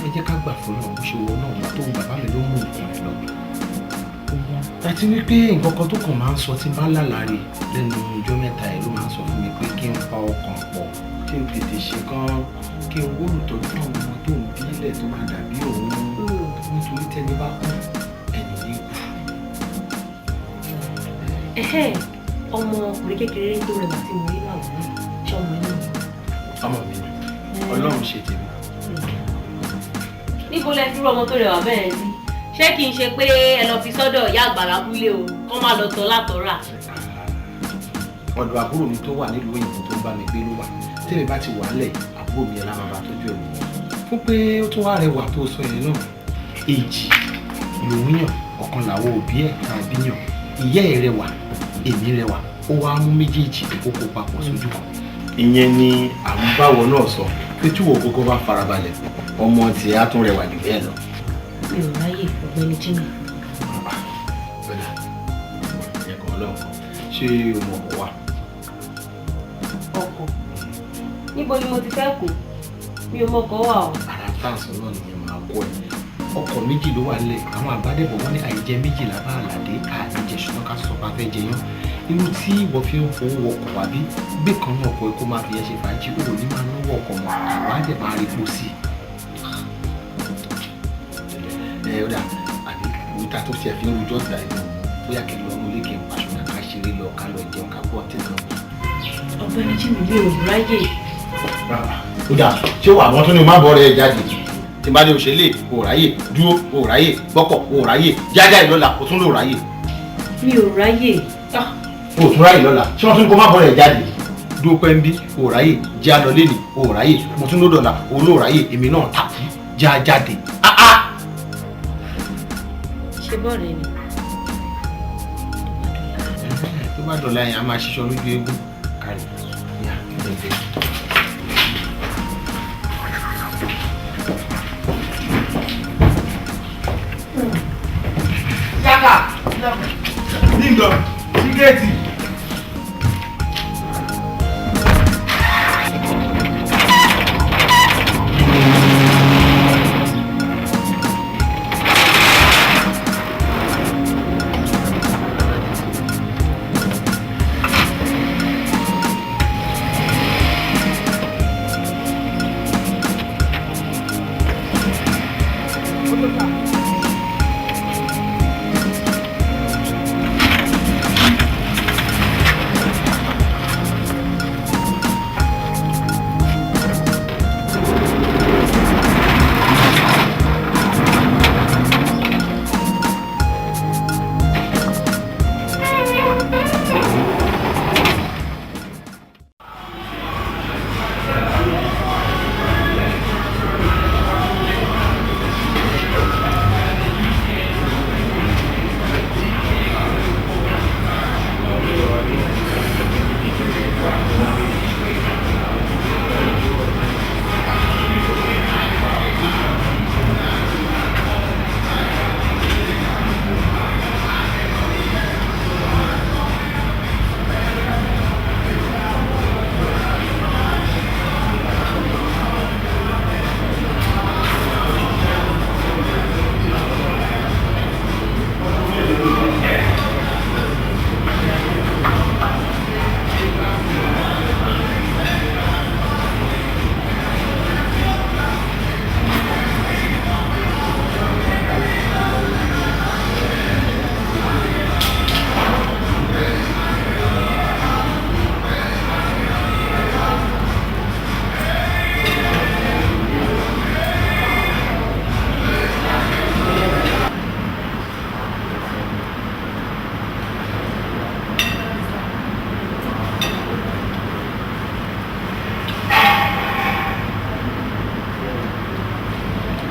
Ẹ jẹ́ ká gbà fún náà bó ṣe wo náà wà tó bàbá mi ló mú nǹkan ẹ̀ lọ. Àti wípé nǹkan kan tó kàn máa ń sọ tí bá lálàrí lẹ́nu ọjọ́ mẹ́ta ẹ̀ ló máa ń sọ fún mi pé kí n pa ọkàn pọ̀, kí n tètè ṣe kan, kí n wólùtọ́jú àwọn ọmọ tó ń bílẹ̀ tó máa dàbí òun, nítorí tẹ́ni bá kú ẹni ní kú. Ẹ̀hẹ́, ọmọkùnrin kékeré tó rẹwà tí mo rí láwùrán ṣé ọmọ inú mi? Ọmọ mi ni, Ọlọ́run ṣe tèmi. Níbo lẹ fi rú ọmọ tó rẹwà bẹ́ẹ̀ sí? Ṣé kí n ṣe pé ẹ lọ fi sọ́dọ̀ ìyá àgbàlá kúlé o, kọ́ má lọ tọ́ látọ̀rà? Ọ̀dọ̀ àbúrò mi tó wà nílùú òyìnbó tó ń bá mi gbé ló wà. Tẹ́mi bá ti wà lẹ̀, àbúrò mi ẹ̀ lá máa bá tọ́jú ẹ̀. Fún pé ó tún wá rẹwà tó sọ yẹn náà. Èjì lòún yàn, ọ̀kan làwọn òbí ẹ̀ tá a bí yàn. Ìyá ẹ̀ rẹwà, èmi rẹwà, ó wá mú méjèèjì ó kó papọ̀ sójú kan. Ìyẹn ni àwọn báwo náà sọ pé tí wò gógó bá farabalẹ̀, ọmọ tiẹ̀ á tún rẹwà jù bẹ́ẹ̀ lọ. Mi ò ráyè, ọ̀gbẹ́ni Jimmy. Bẹ́lá, ìyẹn kan ọlọ́run kan, ṣé o mọ̀ ọkọ̀ wà? Ọkọ̀? Níbo ni mo ti fẹ́ kó? Mi ò mọ ọkọ̀ wà o. Ara táǹsì náà nìyẹn máa kọ́ ẹ. Ọkọ̀ méjì ló wà nílẹ̀, àwọn àbádẹ́bọ̀ wọ́n ní àìjẹ méjì lábá àlàdé, àìjẹ ṣùgbọ́n ká sọ pé a fẹ́ jẹ yán. Irú tí ìwọ fi ń fowó wọkọ̀ wá bí, gbé kan náà ọkọ̀ ẹ kó máa fi ẹ ṣe fàájì, ó ní máa náwó ọkọ̀ mọ́, àwa á dẹ̀ máa rí epo sí i. Ẹ ó dà, àbí òwúta tó ṣe fi ń rojọ́ ìgbà ìgbà bóyá kí n lọ ọmọ ilé kí n paṣọ náà ká ṣeré lọ ká lọ jẹun ká gbọ́ ọtí kan. Ọ̀gbẹ́ni Jimmy, mi ò ráyè. Ó dà, ṣé wà wọ́n tún ní má bọ́ rẹ̀ jáde? Tí n bá dé òṣèlè, ò ráyè, dúró, ò ráyè, gbọ́kọ̀, ò ráyè, jájá ìlọ́la, ò tún lò ráyè. Mi ò ráyè. O tún ráyè lọ́la, ṣé wọ́n tún ní kó má bọ́ rẹ̀ jáde? Dúró pẹ́ ń bí, ò ráyè, jẹ́ àlọ́ lẹ́nìí, ò ráyè, mo tún ló dọ̀la, ò ló ráyè, èmi náà tàkú, já jáde. Ṣé bọ́ọ̀rẹ́ ni? Tó bá dọ̀la yẹn, a máa ṣiṣọ́ lójú eégún. Kárí, yá, bẹ́ẹ̀. Yaka! Nígbà, sígẹ́ẹ̀tì.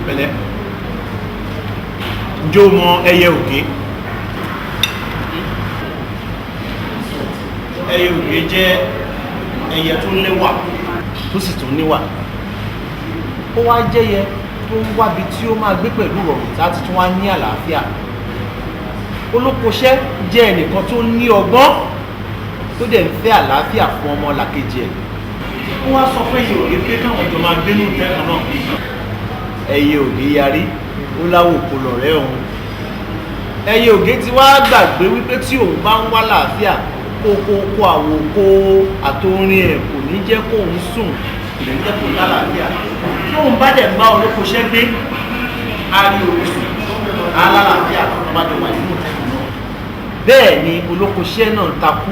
Pẹ̀lẹ́. Ǹjẹ́ o mọ ẹyẹ òkè? Ẹyẹ òkè jẹ́ ẹyẹ tó lẹ́wà tó sì tún níwà. Ó wá jẹ́yẹ tó ń wábi tí ó máa gbé pẹ̀lú rọrùn láti tún wá ní àlàáfíà. Olókoṣẹ́ jẹ́ ẹnìkan tó ní ọgbọ́n tó dẹ̀ ń fẹ́ àlàáfíà fún ọmọ làkejì ẹ̀. Ó wá sọ fún ẹyẹ òkè pé káwọn jọ máa gbénú ìtẹ́ kan náà. Ẹyẹ ògé yarí, ó láwòkó lọ̀rẹ́ òun. Ẹyẹ ògé ti wá gbàgbé wípé tí òun bá ń wá làáfíà, kókókó àwòkó àtorin ẹ̀ kò ní jẹ́ kóun sùn, kò ní jẹ́ kóun lálàáfíà. Tóun bá dẹ̀ ń bá olókoṣẹ́ gbé, á rí orí sùn, á lálàáfíà tó bá jọ wà nínú ìtẹ́kùn náà. Bẹ́ẹ̀ ni olókoṣẹ́ náà ń takú,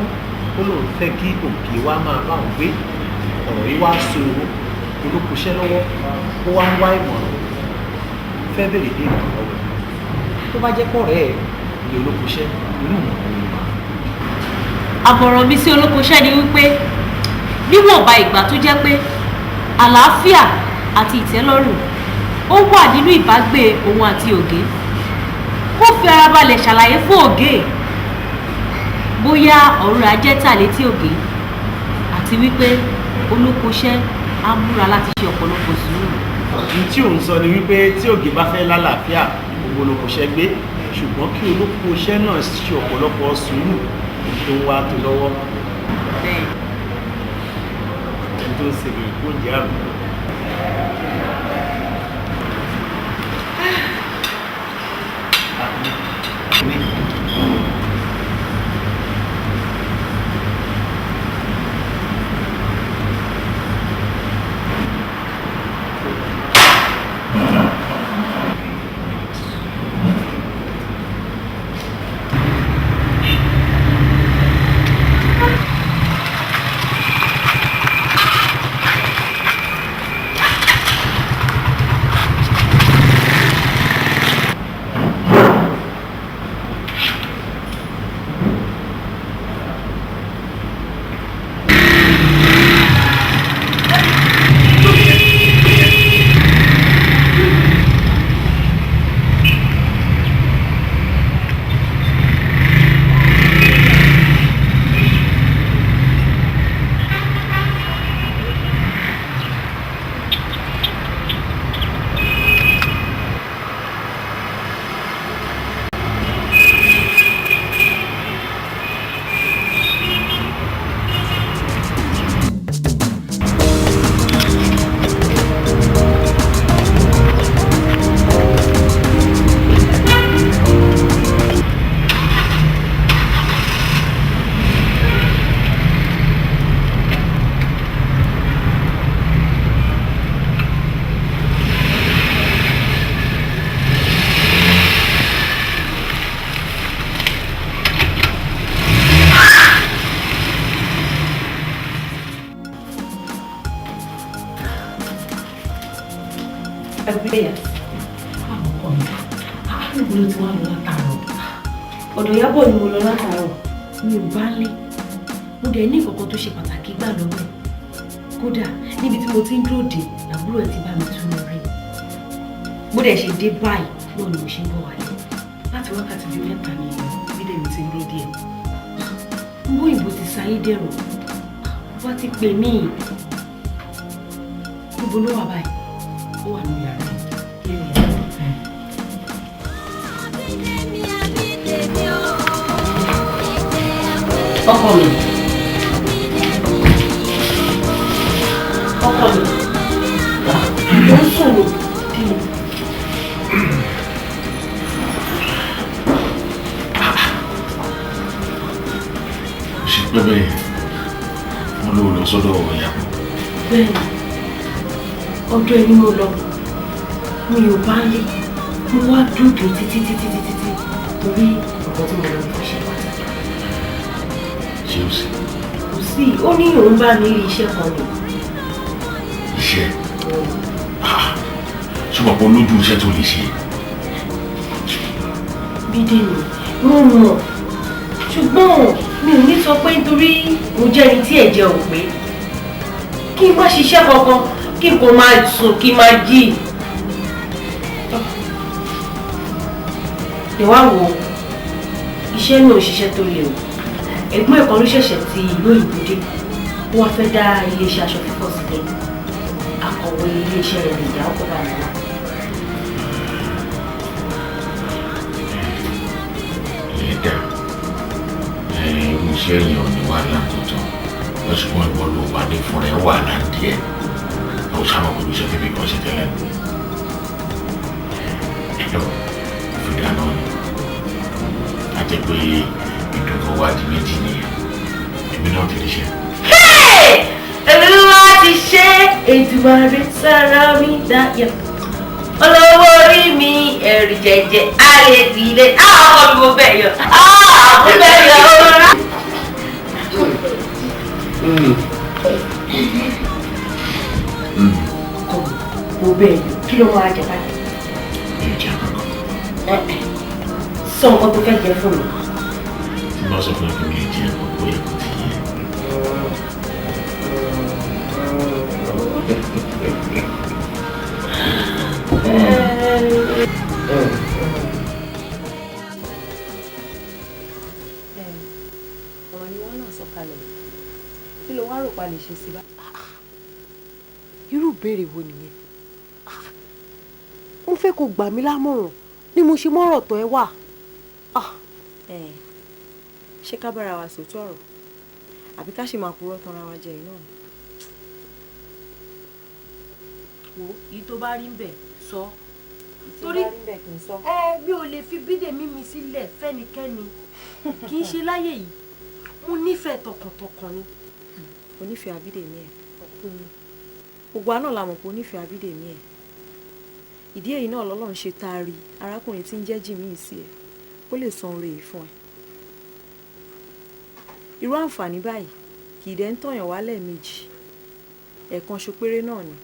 ó lóun fẹ́ kí Ògè wá máa bá òun gbé. Ọ̀rọ̀ yìí wá so olókoṣẹ́ lọ́wọ́, ó wá ń wá ìmọ̀ràn, fẹ́ bèrè dé ìmọ̀ràn lọ́wọ́ ẹ̀. Tó bá jẹ́ pọ̀rẹ́ ẹ̀ ni olókoṣẹ́, irú ìmọ̀ràn wo ló máa fún? Àmọ̀ràn mi sí olókoṣẹ́ ni wípé níwọ̀nba ìgbà tó jẹ́ pé àlàáfíà àti ìtẹ́lọ́rùn ó wà nínú ìbágbé òun àti Ògé, kó fi ara balẹ̀ ṣàlàyé fún Ògé bóyá ọ̀rọ̀ ajẹ́ tà létí Ògé, àti wípé olókoṣẹ́ á múra láti ṣe ọ̀pọ̀lọpọ̀ sùúrù. Ohun tí òun sọ ni wípé tí Ògé bá fẹ́ lálàáfíà, gbogbo olókoṣẹ́ gbé, ṣùgbọ́n kí olókoṣẹ́ náà ṣe ọ̀pọ̀lọpọ̀ sùúrù tó ń wá tó lọ́wọ́. Ẹni tó ń ṣe lè kó oúnjẹ àrùn. Ọ̀dọ̀ Ìyábọ̀ ni mo lọ látàárọ̀, mi ò bá lé. Mo dẹ̀ ní nǹkan tó ṣe pàtàkì gbà lọ́wọ́ ẹ̀. Kódà níbi tí mo ti ń dúró dè, làbúrò ẹ̀ ti bá mi tún rí. Mo dẹ̀ ṣe dé báyìí náà ni mo ṣe ń bọ̀ wálé. Láti wákàtí bíi mẹ́ta ni Bídèmí ti ń dúró díẹ̀. Bóyìnbó ti sáyé dẹ̀rọ̀, wá ti pè mí. Níbo ló wà báyìí? Ó wà ní yàrá ẹ̀. Ọkọ mi. Ọkọ mi. Mo ń sùn ní. Ṣé pẹ́pẹ́ mo lò lọ sọ́dọ̀ Ìyábọ̀? Bẹ́ẹ̀ni, ọ̀dọ̀ ẹni mo lọ, mi ò bá lé, mo wá dúdú títí títí títí torí ọ̀pọ̀ tí mo lọ fi ṣe pàtàkì. Ṣé o sì? Kò sí, ó ní òun bá mi rí iṣẹ́ kan ni. Iṣẹ́? Ṣùgbọ́n pé olójú iṣẹ́ tó lè ṣe. Bídèmí, mo mọ̀, ṣùgbọ́n mi ò ní sọ pé nítorí mo jẹ́ ẹni tí ẹ̀jẹ̀ ò pé kí n má ṣiṣẹ́ kankan, kí n kò máa sùn, kí n máa jí. Ìwá wo iṣẹ́ náà ṣiṣẹ́ tó le o. Ẹ̀gbọ́n ẹ̀kan ló ṣẹ̀ṣẹ̀ ti ìlú òyìnbó dé, ó wá fẹ́ dá iléeṣẹ́ aṣọ fífọ̀ sílẹ̀. Akọ̀wé iléeṣẹ́ rẹ̀ lè yá ọkọ̀ bá mi wá. Ẹ̀dá irú iṣẹ́ yẹn ò ní wàhálà tó tán, lọ́sùnmọ́ ìwọ ló wà ní fúnra ẹ̀ wàhálà díẹ̀. Ó sábà pẹ̀lú iṣẹ́ tẹ́lẹ̀ kan ṣe tẹ́lẹ̀. Ẹ̀dọ̀ fi dáná ni. A jẹ́ pé ìdúró wá di méjì nìyẹn. Èmi náà ti ríṣẹ́. Olúwa ti ṣe Èdùmàrè sára mi dáyà. Olówó Orí mi ẹ̀rù jẹ̀jẹ̀ á lè dìde. Ọkọ mi mo bẹ̀ yọ. Mo bẹ̀ yọ ọ̀rá. Ọkọ mi mo bẹ̀ yọ. Kí ló máa jẹ báyìí? Sọ nǹkan tó fẹ́ jẹ fún mi. Tí bá sọ fún ẹ pé mi ò jẹ ọkọ yẹ kó ti yẹ. Ọ̀rọ̀ ni wọ́n náà sọ kalẹ̀, kí ló wá rò pa lè ṣe sí bá. Irú ìbéèrè wo nìyẹn? Mo fẹ́ kó gbà mí lámọ̀ràn ni mo ṣe mọ́rọ̀ tọ́ ẹ wà. Ṣé ká bára wa sòótọ́ ọ̀rọ̀ àbí ká ṣe máa purọ́ tanra wa jẹ iná? Wo èyí tó bá rí ń bẹ̀ sọ. Torí mi ò lè fi Bídèmí mi sílẹ̀ fẹ́nikẹ́ni, kì í ṣe láyé yìí, mo nífẹ̀ẹ́ tọkàntọkàn ni. O nífẹ̀ẹ́ Abídèmí ẹ̀? Gbogbo àná la mọ̀ pé o nífẹ̀ẹ́ Abídèmí ẹ̀. Ìdí èyí náà lọ́lọ́run ṣe taari arákùnrin tí ń jẹ́ Jìmí sí ẹ kó lè san oore yìí fún ẹ. Irú àǹfààní báyìí kì í dẹ̀ ń tọ̀yàn wá lẹ́ẹ̀mejì, ẹ̀ẹ̀kan ṣo péré náà ni.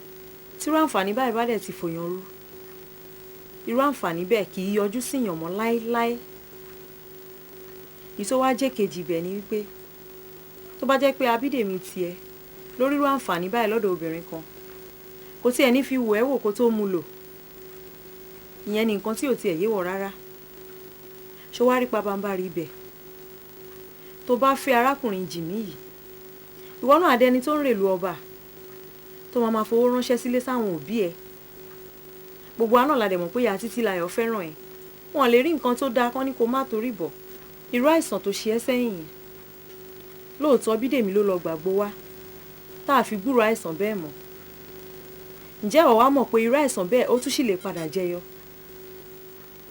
Tírú àǹfààní báyìí bá dẹ̀ ti fòyàn rú, irú àǹfààní bẹ́ẹ̀ kì í yọjú síyàn mọ́ láéláé. Ìtò wá jẹ́ kejì ibẹ̀ ni wípé tó bá jẹ́ pé Abídèmí tiẹ̀ lórí irú àǹfààní báyìí lọ́dọ̀ obìnrin kan, kò tiẹ̀ ní fi wò ẹ́ wò kó tó mú lò. Ìyẹn ni nǹkan tí ò tiẹ̀ yé wọ̀ rárá. Ṣó wá rí pabambarì ibẹ̀? Tó bá fẹ́ arákùnrin Jìmí yìí, ìwọ náà adẹni tó ń rèlú ọba, tó máa fowó ránṣẹ́ sílé sáwọn òbí ẹ̀. Gbogbo àná la dẹ̀ mọ̀ pé ìyá Títílayọ̀ fẹ́ràn ẹ̀. Wọn lè rí nǹkan tó dáa kán ní kó má torí bọ̀. Irú àìsàn tó ṣe ẹ́ sẹ́yìn yìí, lóòótọ́ Bídèmí ló lọ gbàgbó wá, tá a fi gbúròó àìsàn bẹ́ẹ̀ mọ́. Ǹjẹ́ ìwọ wá mọ̀ pé irú àìsàn bẹ́ẹ̀ ó tún sì lè padà jẹyọ?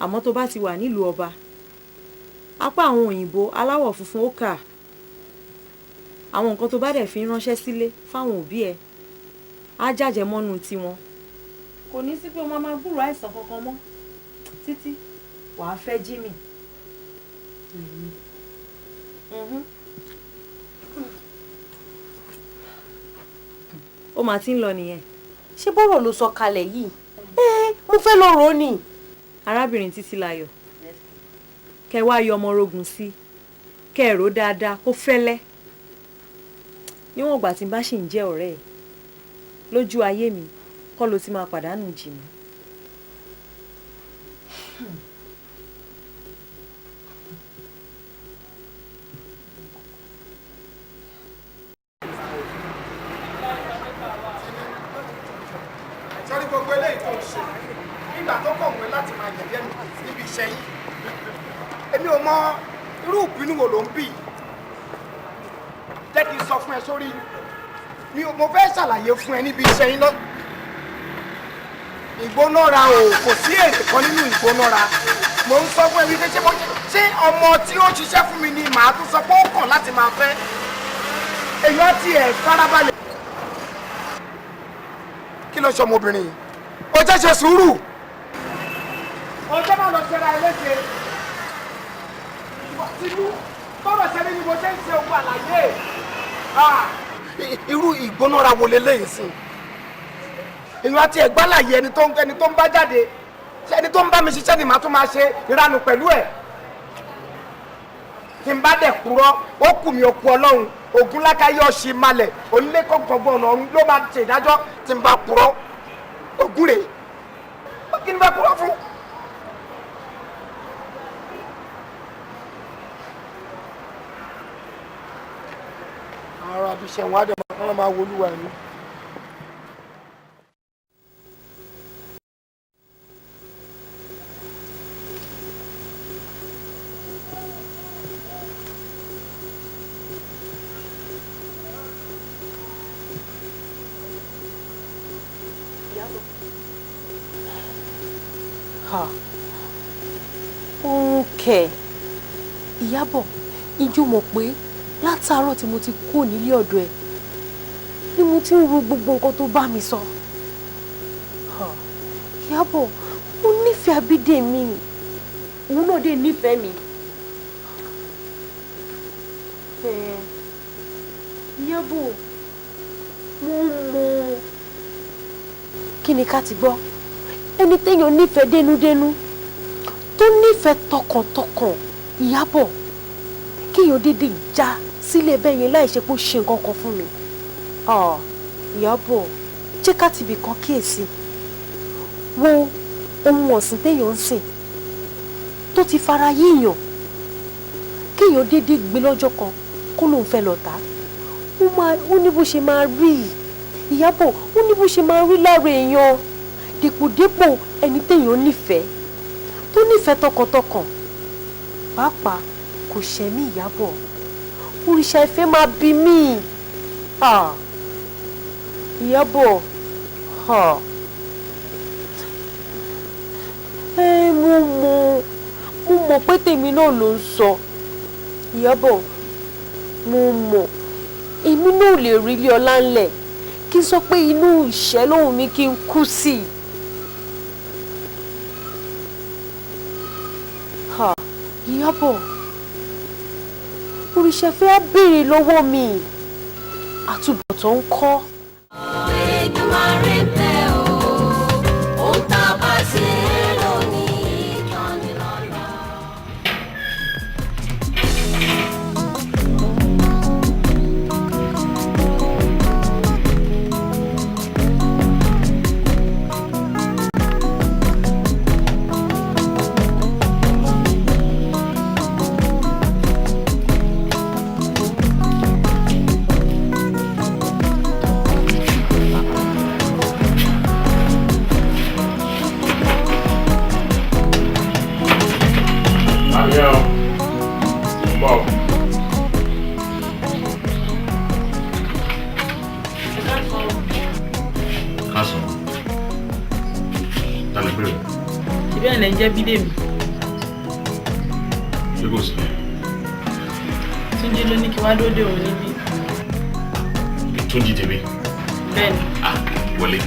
Àmọ́ tó bá ti wà nílùú ọba, apá àwọn òyìnbó aláwọ̀ funfun ó kà. Àwọn nǹkan tó bá dẹ̀ fi ránṣẹ́ sílé fáwọn òbí ẹ̀ á jàjẹ́ mọ́nú tiwọn. Kò ní sí pé o máa gbúròó àìsàn kankan mọ́ títí wàá fẹ́ Jìmí. Ó máa ti ń lọ nìyẹn. Ṣé bọ́rọ̀ ló sọ kalẹ̀ yìí? Mo fẹ́ lọ rò ó ni. Arábìnrin Títílayọ̀, kẹ wá yọ ọmọ orogun sí, kẹ rò dáadáa kó fẹ́lẹ́. Níwọ̀n ìgbà tí n bá ṣì ń jẹ́ ọ̀rẹ́ ẹ̀ lójú ayé mi kọ́ ló ti máa pàdánù Jìmí. Sọ́rí gbogbo eléyìí tó ń ṣe nígbà tó kọ̀ wọ́n láti máa yẹ̀yẹ́ mi níbi iṣẹ́ yìí, èmi ò mọ irú ìbínú wo ló ń bì. Jẹ́ kí n sọ fún ẹ sórí mi, mo fẹ́ ṣàlàyé fún ẹ níbi iṣẹ́ yín lọ. Ìgbónára o, kò sí èrè kan nínú ìgbónára. Mo ń sọ fún ẹ wípé ṣé ọmọ tí ó ṣiṣẹ́ fún mi ni màá tún sọ pé ó kàn láti máa fẹ́? Èyí á tiẹ̀ farabalẹ̀. Kí ló ṣe ọmọbìnrin yìí? Ó jẹ́ ṣe sùúrù. Ọjọ́ máa lọ ṣẹra ẹ léṣe. Tinú bọ́rọ̀ ṣẹlẹ̀ ni mo ṣe ń ṣe ogun àlàyé. Irú ìgbónára wo leléyìí sí? Ìlú àti ẹ̀gbálàyé ẹni tó ń bá jáde. Ẹni tó ń bá mi ṣiṣẹ́ ni màá tún máa ṣe ìranù pẹ̀lú ẹ̀. Tí n bá dẹ̀ kúrọ́, ó kù mí okú Ọlọ́run. Ògúnlákayé ọ̀sìn malẹ̀, onílé kọ̀ọ̀kan ọ̀nà ọ̀run ló máa ṣe ìdájọ́ tí n bá kúrọ́. Ògún rèé, kí ni bá kúrọ́ fún? Ara abiṣẹ́ wọn á dẹ̀ máa wolúwa ẹ̀mí. Oorun kẹ̀. Ìyábọ̀, ijó mọ̀ pé látàárọ̀ tí mo ti kúrò nílé ọ̀dọ̀ ẹ̀ ni mo ti ń ro gbogbo nǹkan tó bá mi sọ. Ìyábọ̀, mo nífẹ̀ẹ́. Nífẹ̀ẹ́ Abídèmí, òun náà dé nífẹ̀ẹ́ mi. Ìyábọ̀, mo mọ̀. Kí ni ká ti gbọ́? Ẹni téèyàn nífẹ̀ẹ́ dénúdénú, tó nífẹ̀ẹ́ tọkàntọkàn, Ìyábọ̀, kéèyàn dédé já sílẹ̀ bẹ́ẹ̀ yẹn láì ṣe pé ó ṣe nǹkan kan fún mi. Ìyábọ̀, jẹ́ ká tibì kan kíyèsí. Wo ohun ọ̀sìn téèyàn ń sìn tó ti fara yíyàn, kéèyàn dédé gbé lọ́jọ́ kan kó lóun fẹ́ lọ tà á, ó ní bó ṣe máa rí. Ìyábọ̀, ó ní bó ṣe máa rí lára èèyàn, dèpòdépò ẹni téèyàn nífẹ̀ẹ́, tó nífẹ̀ẹ́ tọkàntọkàn. Pàápàá kò ṣẹ̀mí Ìyábọ̀, òrìṣà ìfẹ́ máa bí mí. Ìyábọ̀, mo mọ̀ pé tèmi náà ló ń sọ. Ìyábọ̀, mo mọ̀, èmi náà lè rí ilé ọlá ńlẹ̀ kí n sọ pé inú ìṣẹ́ lòun mi kí n kú sí i. Ìyábọ̀, òrìṣà ìfẹ́ á béèrè lọ́wọ́ mi, àtúbọ̀tán ń kọ́. Èdùmàrè bẹ̀ o, ohun tá a bá ṣe lónìí kan ní lọ́la. Jẹ́ Bídèmí. Ṣé kò sí? Túnjí ló ní kí wá dóde òun níbí. Túnjí tèmi. Bẹ́ẹ̀ni. Ah, wọlé.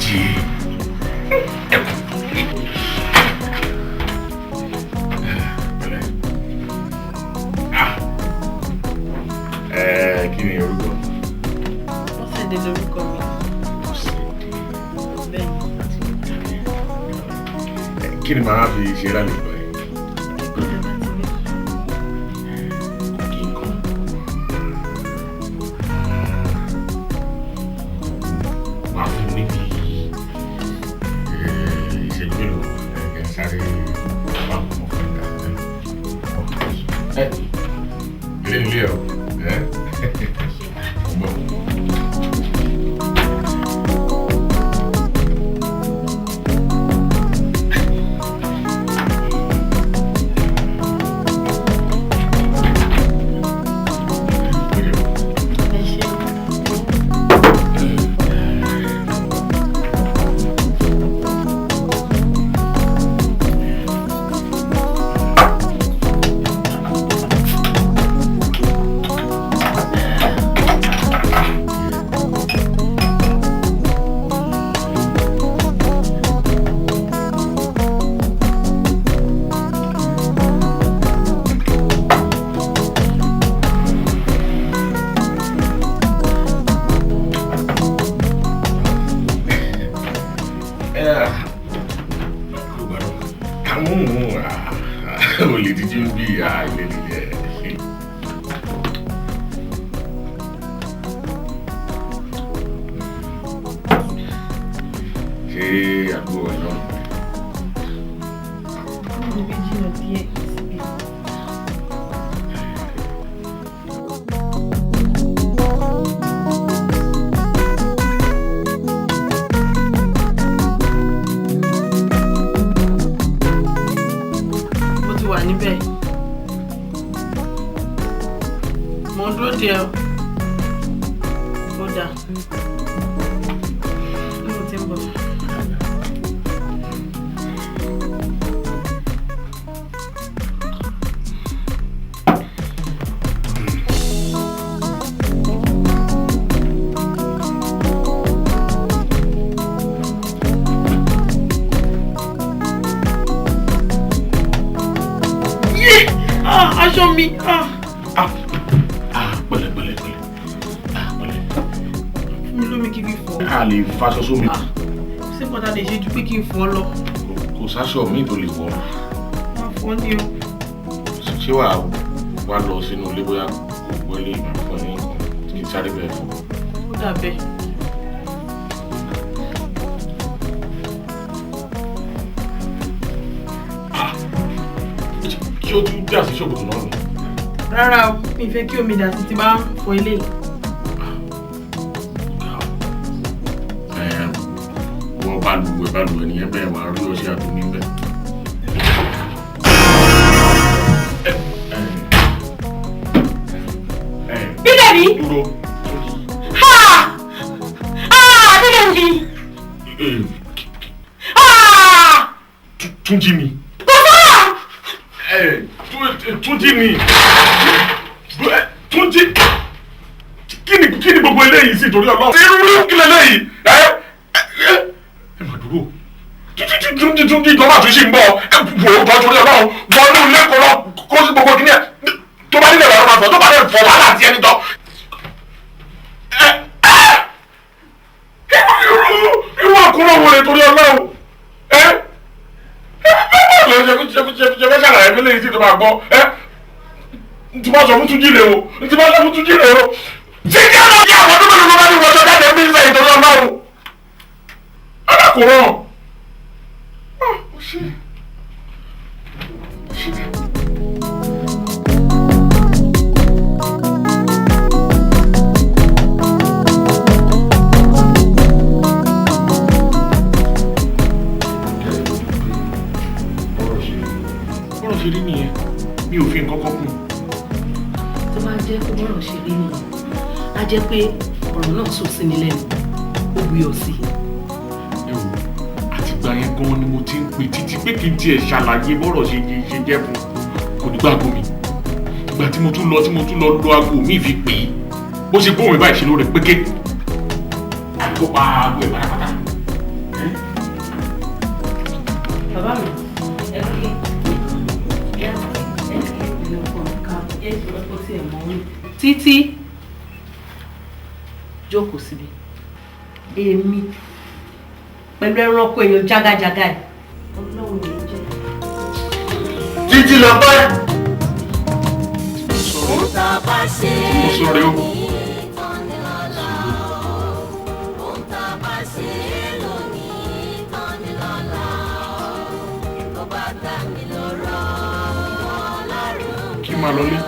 Jíjí ẹkùn. Ah, kí ni orúkọ? Bọ́sẹ̀dé lorúkọ mi. Bẹ́ẹ̀ni. Kí ni màá fi ṣe lálejò ẹ? Màá fún mi níbi ìṣẹ́jú mélòó ẹ̀ sáré wà mọ̀ fún ẹ̀ka. Ilé nílé ọ̀ ẹ́ bọ̀. Mo ń dúró dè ọ́. Ó dáa. Mo ti ń bọ̀. lómi. Pẹ̀lẹ́ pẹ̀lẹ́ pẹ̀lẹ́. Pẹ̀lẹ́. Fún mi lómi kí n fi fọ. A lè faṣọ sómi. Ṣé kọ́ta lè ṣe ju pé kí n fọ lọ? Kò sáṣọ mi tó lè wọ̀. Má fọ ní o. Ṣé wàá wá lọ sínú ilé bóyá kò wọlé ìfọ̀ ní nǹkan kí n sáré bẹ́ẹ̀ fọ? Ó dàbẹ̀. Ṣé o tún dà sí ṣòkòtò náà ni? Rárá o, mi fẹ́ kí omi dà sí ti bá ń fọ ilé. Wọ́n balùwẹ̀ nìyẹn bẹ́ẹ̀ wàá rí ọṣẹ àtúnmí bẹ́ẹ̀. Bídèmí! Dúró. Ha! Bídèmí! Túnjí mi. Túnjí mi. Túnjí. Kí ni gbogbo eléyìí sí torí Ọlọ́run? Irú kí leléyìí? Ẹ má dúró. Túnjí ìjọba àtúnṣe ń bọ̀. Ẹ wò ó tọ́ torí Ọlọ́run. Wọnú ilé kọ́ lọ kó sí gbogbo kíní ẹ̀. Tó bá nílẹ̀ lọ́rọ̀ máa fọ̀, tó bá lè fọ̀ wàhálà àti ẹni tọ́. Irú àkúrò wo lè torí Ọlọ́run? Ṣe fẹ́ ṣàlàyé mi léyìí tí tó máa gbọ́ ẹ tí bá sọ fún Túnjí rè o tí bá sọ fún Túnjí rè o tí kí á lọ kí àwọn tó bẹ̀rẹ̀ lọ́wọ́ ní wọ́jọ́ jáde bí sẹ́yìn torí Ọlọ́run alákòóràn. Bọ́rọ̀ ṣe rí nìyẹn, mi ò fi nǹkan kan kún. Tó bá jẹ́ pé bọ́rọ̀ ṣe rí nìyẹn, á jẹ́ pé ọ̀rọ̀ náà sọ sí mi lẹ́nu, ó wuyọ̀ sí i. Ẹ wò, àtìgbà yẹn gan ni mo ti ń pè títí pé kí n tiẹ̀ ṣàlàyé bọ́rọ̀ ṣe jẹ́ fún kò ní gbàgbọ́ mi. Ìgbà tí mo tún lọ lo aago mi fi pè é, bó ṣe gbóhùn mi báyìí ṣe ló rẹ̀ péké. Àdúgbò pa aago ẹ̀ pátápátá. Bàbá mi, ẹ kí Títí jókòó síbi. Èmi pẹ̀lú ẹranko èèyàn jágajàga ẹ̀. Ọlọ́run ló jẹ́. Títí lọ pẹ́. Mo sọ̀rọ̀ o. Kí n máa lọlé.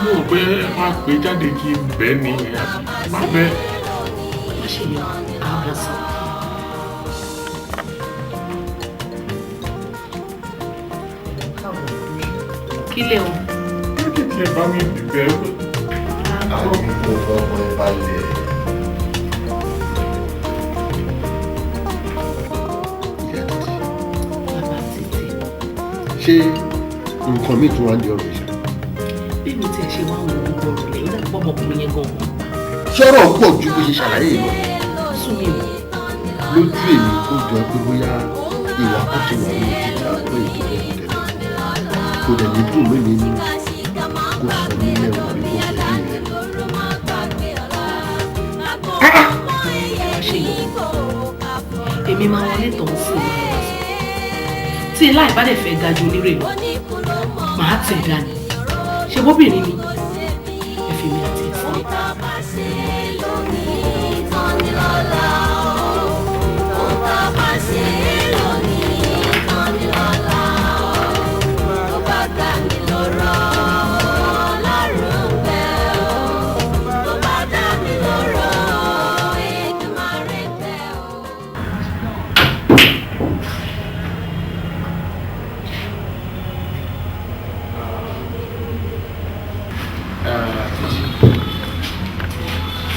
Mo rò pé ẹ máa pè jáde kí n bẹ́ẹ̀ ni má bẹ́ẹ̀. Má ṣe yọ ààbọ̀ sí. Kílẹ̀ o. Kí tiẹ̀ bá mi bẹ̀ ẹ́. Àwọn kò fọkàn ẹ balẹ̀. Ìyá Títí. Bàbá Títí. Ṣé nǹkan míì tún wá ń di ọ̀rọ̀ yìí? Bí mi tiẹ̀ ṣe wá ń wo gbogbo ọ̀rọ̀ lẹ́yìn náà pọ̀ ọmọkùnrin yẹn gan-an. Ṣọ́rọ̀ pọ̀ ju bó ṣe ṣàlàyé yìí lọ. Sún mi o. Lójú èmi ó jọ pé bóyá ìwà kan ti wà nínú títà pé ètò ẹ̀kọ́ tẹ̀lé. Kò dẹ̀ ní dùn mí nínú kó sọ mí lẹ́wọ̀n àbí kó sọ mí lẹ́nu. Ṣe yọ èmi máa wọlé tọ̀ ń sìn tí ilá ìbádẹ́ fẹ́ ga ju onírè lọ màá tẹ̀ dání ṣe bóbìnrin ni ẹ fi mi àti ẹ sílẹ̀.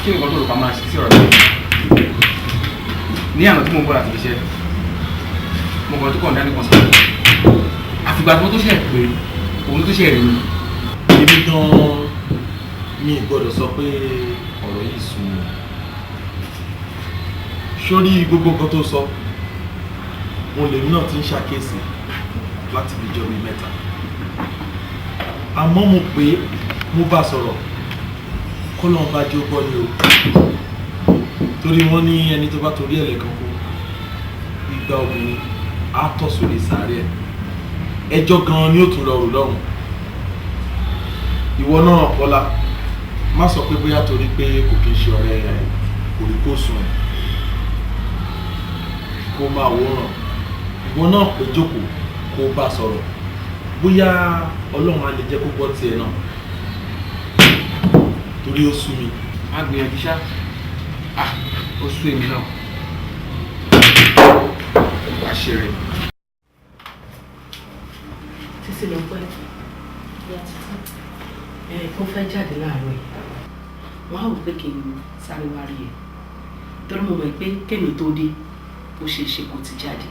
Kí ni nǹkan tó rò pa máa ṣe sí ọ̀rọ̀ yìí? Ní àná tí mo ń bọ̀ láti fi iṣẹ́, mo kàn tó kàn dání kan sọ̀rọ̀. Àfìgbà tí mo tó ṣe pé òun tó ṣe rí mi. Èmi gan-an mi gbọ́dọ̀ sọ pé ọ̀rọ̀ yìí sùn mí. Sórí gbogbo nǹkan tó sọ, òun lèmi náà ti ń ṣàkíyèsí. láti fi jọ bíi mẹ́ta. Àmọ́ mo pé mo bá sọ̀rọ̀ kọ́lọ́n bá jẹ́ ó gbọ́ ni o. Torí wọ́n ní ẹni tó bá torí ẹ̀lẹ́ kan kú, igba obìnrin á tọ̀ sórí sàárẹ̀ ẹ̀. Ẹjọ́ gan-an ni ó tún lọ rò lọ́rùn. Ìwọ náà Bọ́lá, má sọ pé bóyá torí pé kò kí ń ṣe ọ̀rẹ́ kòríkòsùn ẹ̀ kó máa wòran. Ìwọ náà pé jókòó kó bá sọ̀rọ̀, bóyá Ọlọ́run á lè jẹ́ kó gbọ́ tiẹ̀ náà, torí ó sú mi. Má gbìyànjú ṣá, ó sú èmi náà. Àṣírí. Títí lọ pẹ́ ẹ kó fẹ́ jáde láàárọ̀ yìí, wọ́n á wò pé kí n sáré wá rí ẹ, torí mo mọ̀ pé kémi tó dé ó ṣe é ṣe kó ti jáde.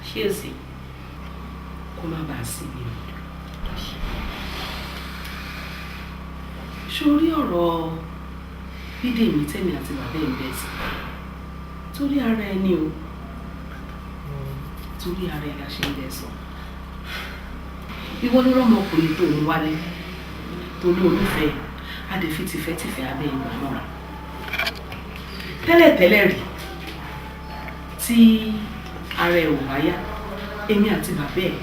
Ṣé o sì kó má bàa sí mi o. Sórí ọ̀rọ̀ Bídèmí tẹ̀mí àti bàbá ẹ̀ ń bẹ̀ sí, torí ara ẹni o, torí ara ẹ la ṣe ń bẹ̀ sọ. Ìwọ ló rọ́mọkùnrin tó ń wálé tó ní olùfẹ́, a dẹ̀ fi tìfẹ́tìfẹ́ abẹ́ ìgbà mọ́ra. Tẹ́lẹ̀tẹ́lẹ̀ rí tí ara ẹ̀ ò bá yá, èmi àti bàbá ẹ̀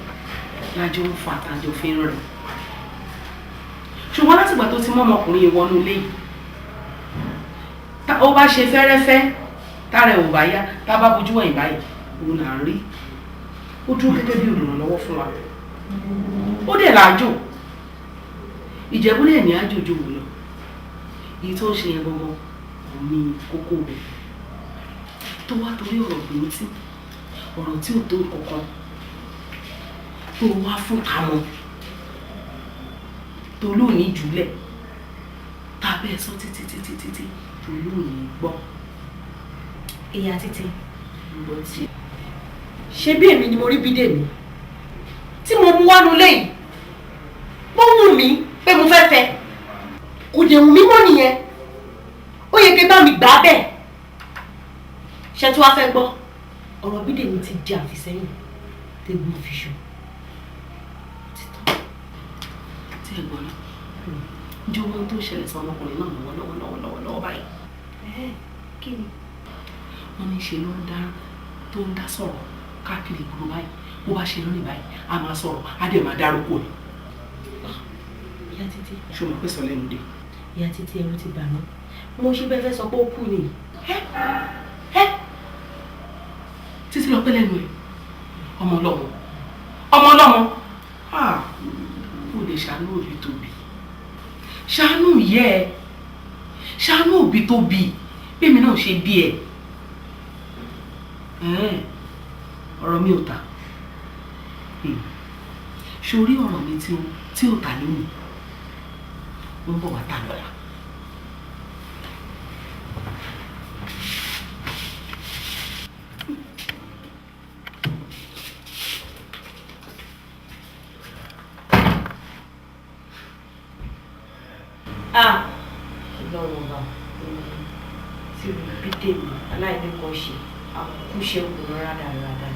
lájọ ń fa àtàjọ fi ń rìn. Ṣùgbọ́n látìgbà tó ti mọ́ ọmọkùnrin yìí wọnú ilé yìí, ó bá ṣe fẹ́rẹ́fẹ́ tára ẹ̀ ò bá yá, tá a bá bojú wẹ̀yìn báyìí òun là ń rí. Ó dúró gẹ́gẹ́ bí olùrànlọ́wọ́ fún wa. Ó dẹ̀ làájò, Ìjẹ̀bú lè ní àjòjò wò lọ. Èyí tó ń ṣe yẹn gangan òun ní kókó rẹ̀ tó wá torí ọ̀rọ̀ bìntín, ọ̀rọ̀ tí ò tó nǹkankan tó wá fún tamọ́ tó lóòní jùlẹ̀ tá a bẹ́ẹ̀ sọ títí títí títí tó lóòní gbọ́. Ìyá Títí, ṣe bí èmi ni mo rí Bídèmí tí mo mú wánu lẹ́yìn, mo wù mí pé mo fẹ́ fẹ́, kò dé wù mí mọ́ nìyẹn. Ó yẹ kí bá mi gbà á bẹ́ẹ̀. Ṣé tí wàá fẹ́ gbọ́, ọ̀rọ̀ Bídèmí ti di àfisẹ́yìn tẹ́gùn fi ṣù. Tí ẹ gbọ́ náà, ǹjẹ́ ohun tó ń ṣẹlẹ̀ sí ọmọkùnrin náà lọ́wọ́ lọ́wọ́ lọ́wọ́ lọ́wọ́ báyìí? Kí ni? Wọ́n ní ṣe ló ń dá tó ń dá sọ̀rọ̀ káàkiri ìgboro báyìí, bó bá ṣe ń rìn báyìí a máa sọ̀rọ̀, á dẹ̀ máa dárúkọ ni. Ìyá Títí. Ṣé o mọ̀ pé sọ lẹ́nu dé? Ìyá Títí, ẹ̀rù ti bà mí. Mo ṣe bẹ́ẹ̀ fẹ́ sọ pé ó kú ni. Títí lọ pẹ́ lẹ́nu ẹ̀, ọmọ ọlọ́mọ, ọmọ ọlọ́mọ, ó lè ṣàánú òbí tó bí, ṣàánú ìyá ẹ, ṣàánú òbí tó bí, bẹ́ẹ̀ mi náà ṣe bí ẹ. Ọ̀rọ̀ mi ò tà, sórí ọ̀rọ̀ mi tí ò tà lónìí, ó ń bọ̀ wá tà lọ́la. Ọlọ́run ọba tí Bídèmí aláìní kan ṣe àkúṣe òkùnrin rádaràdà.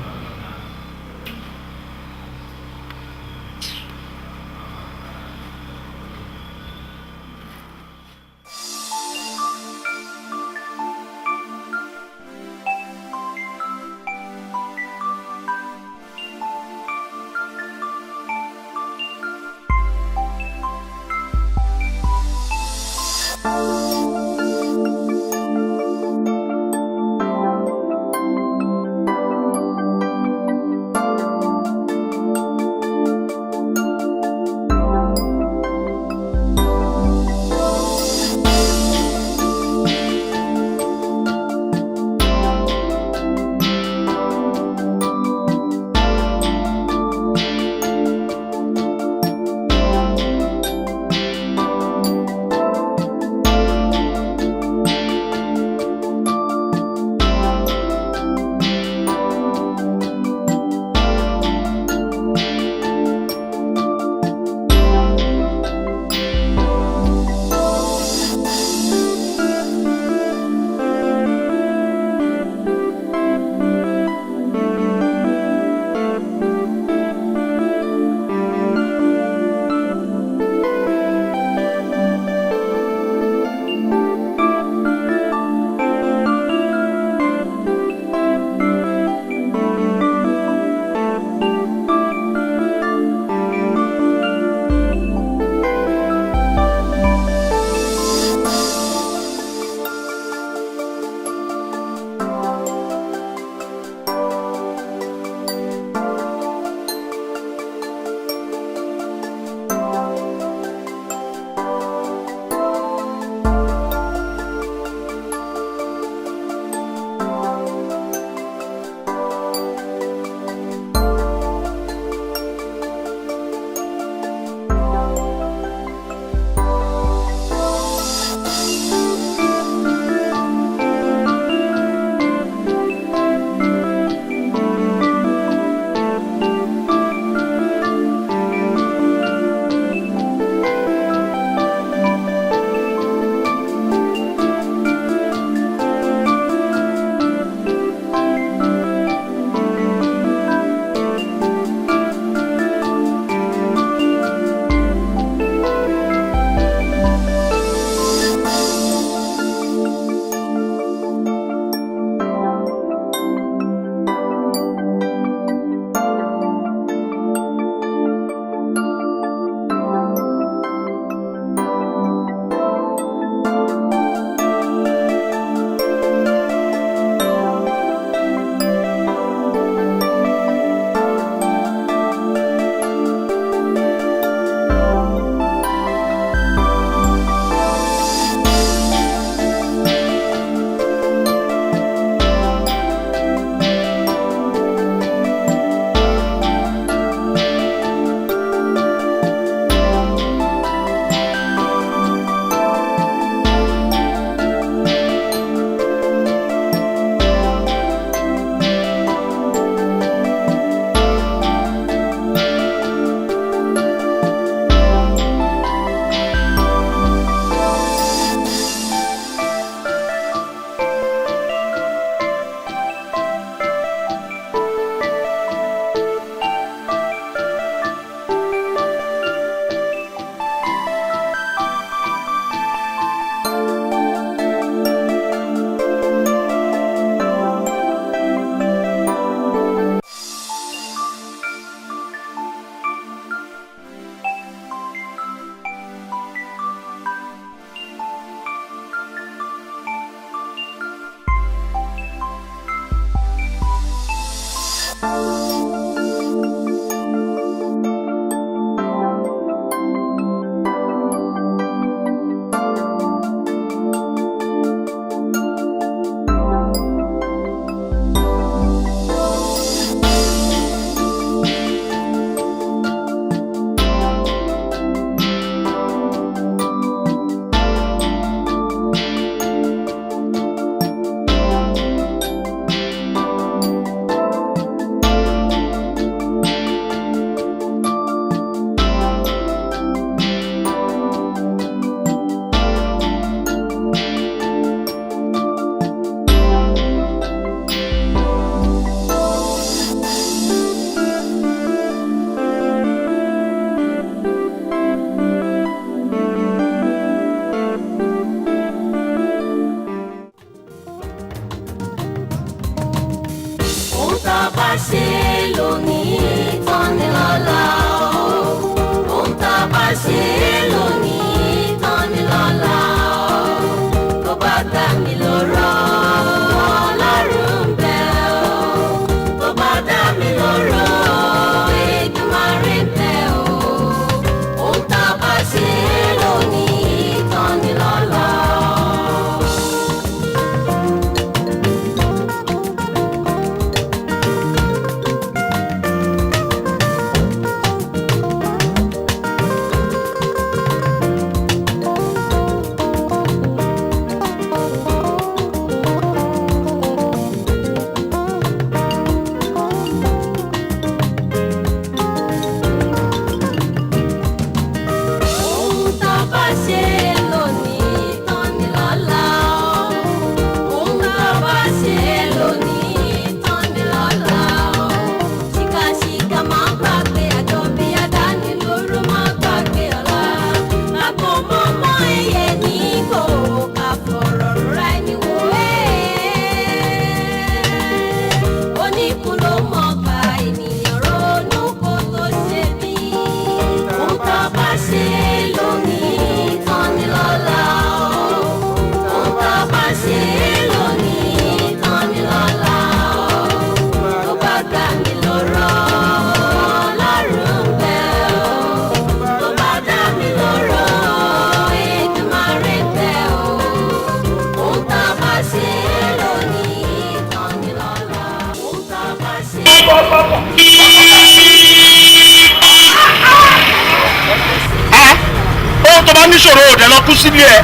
níṣòro òdẹ lọ kú sílé ẹ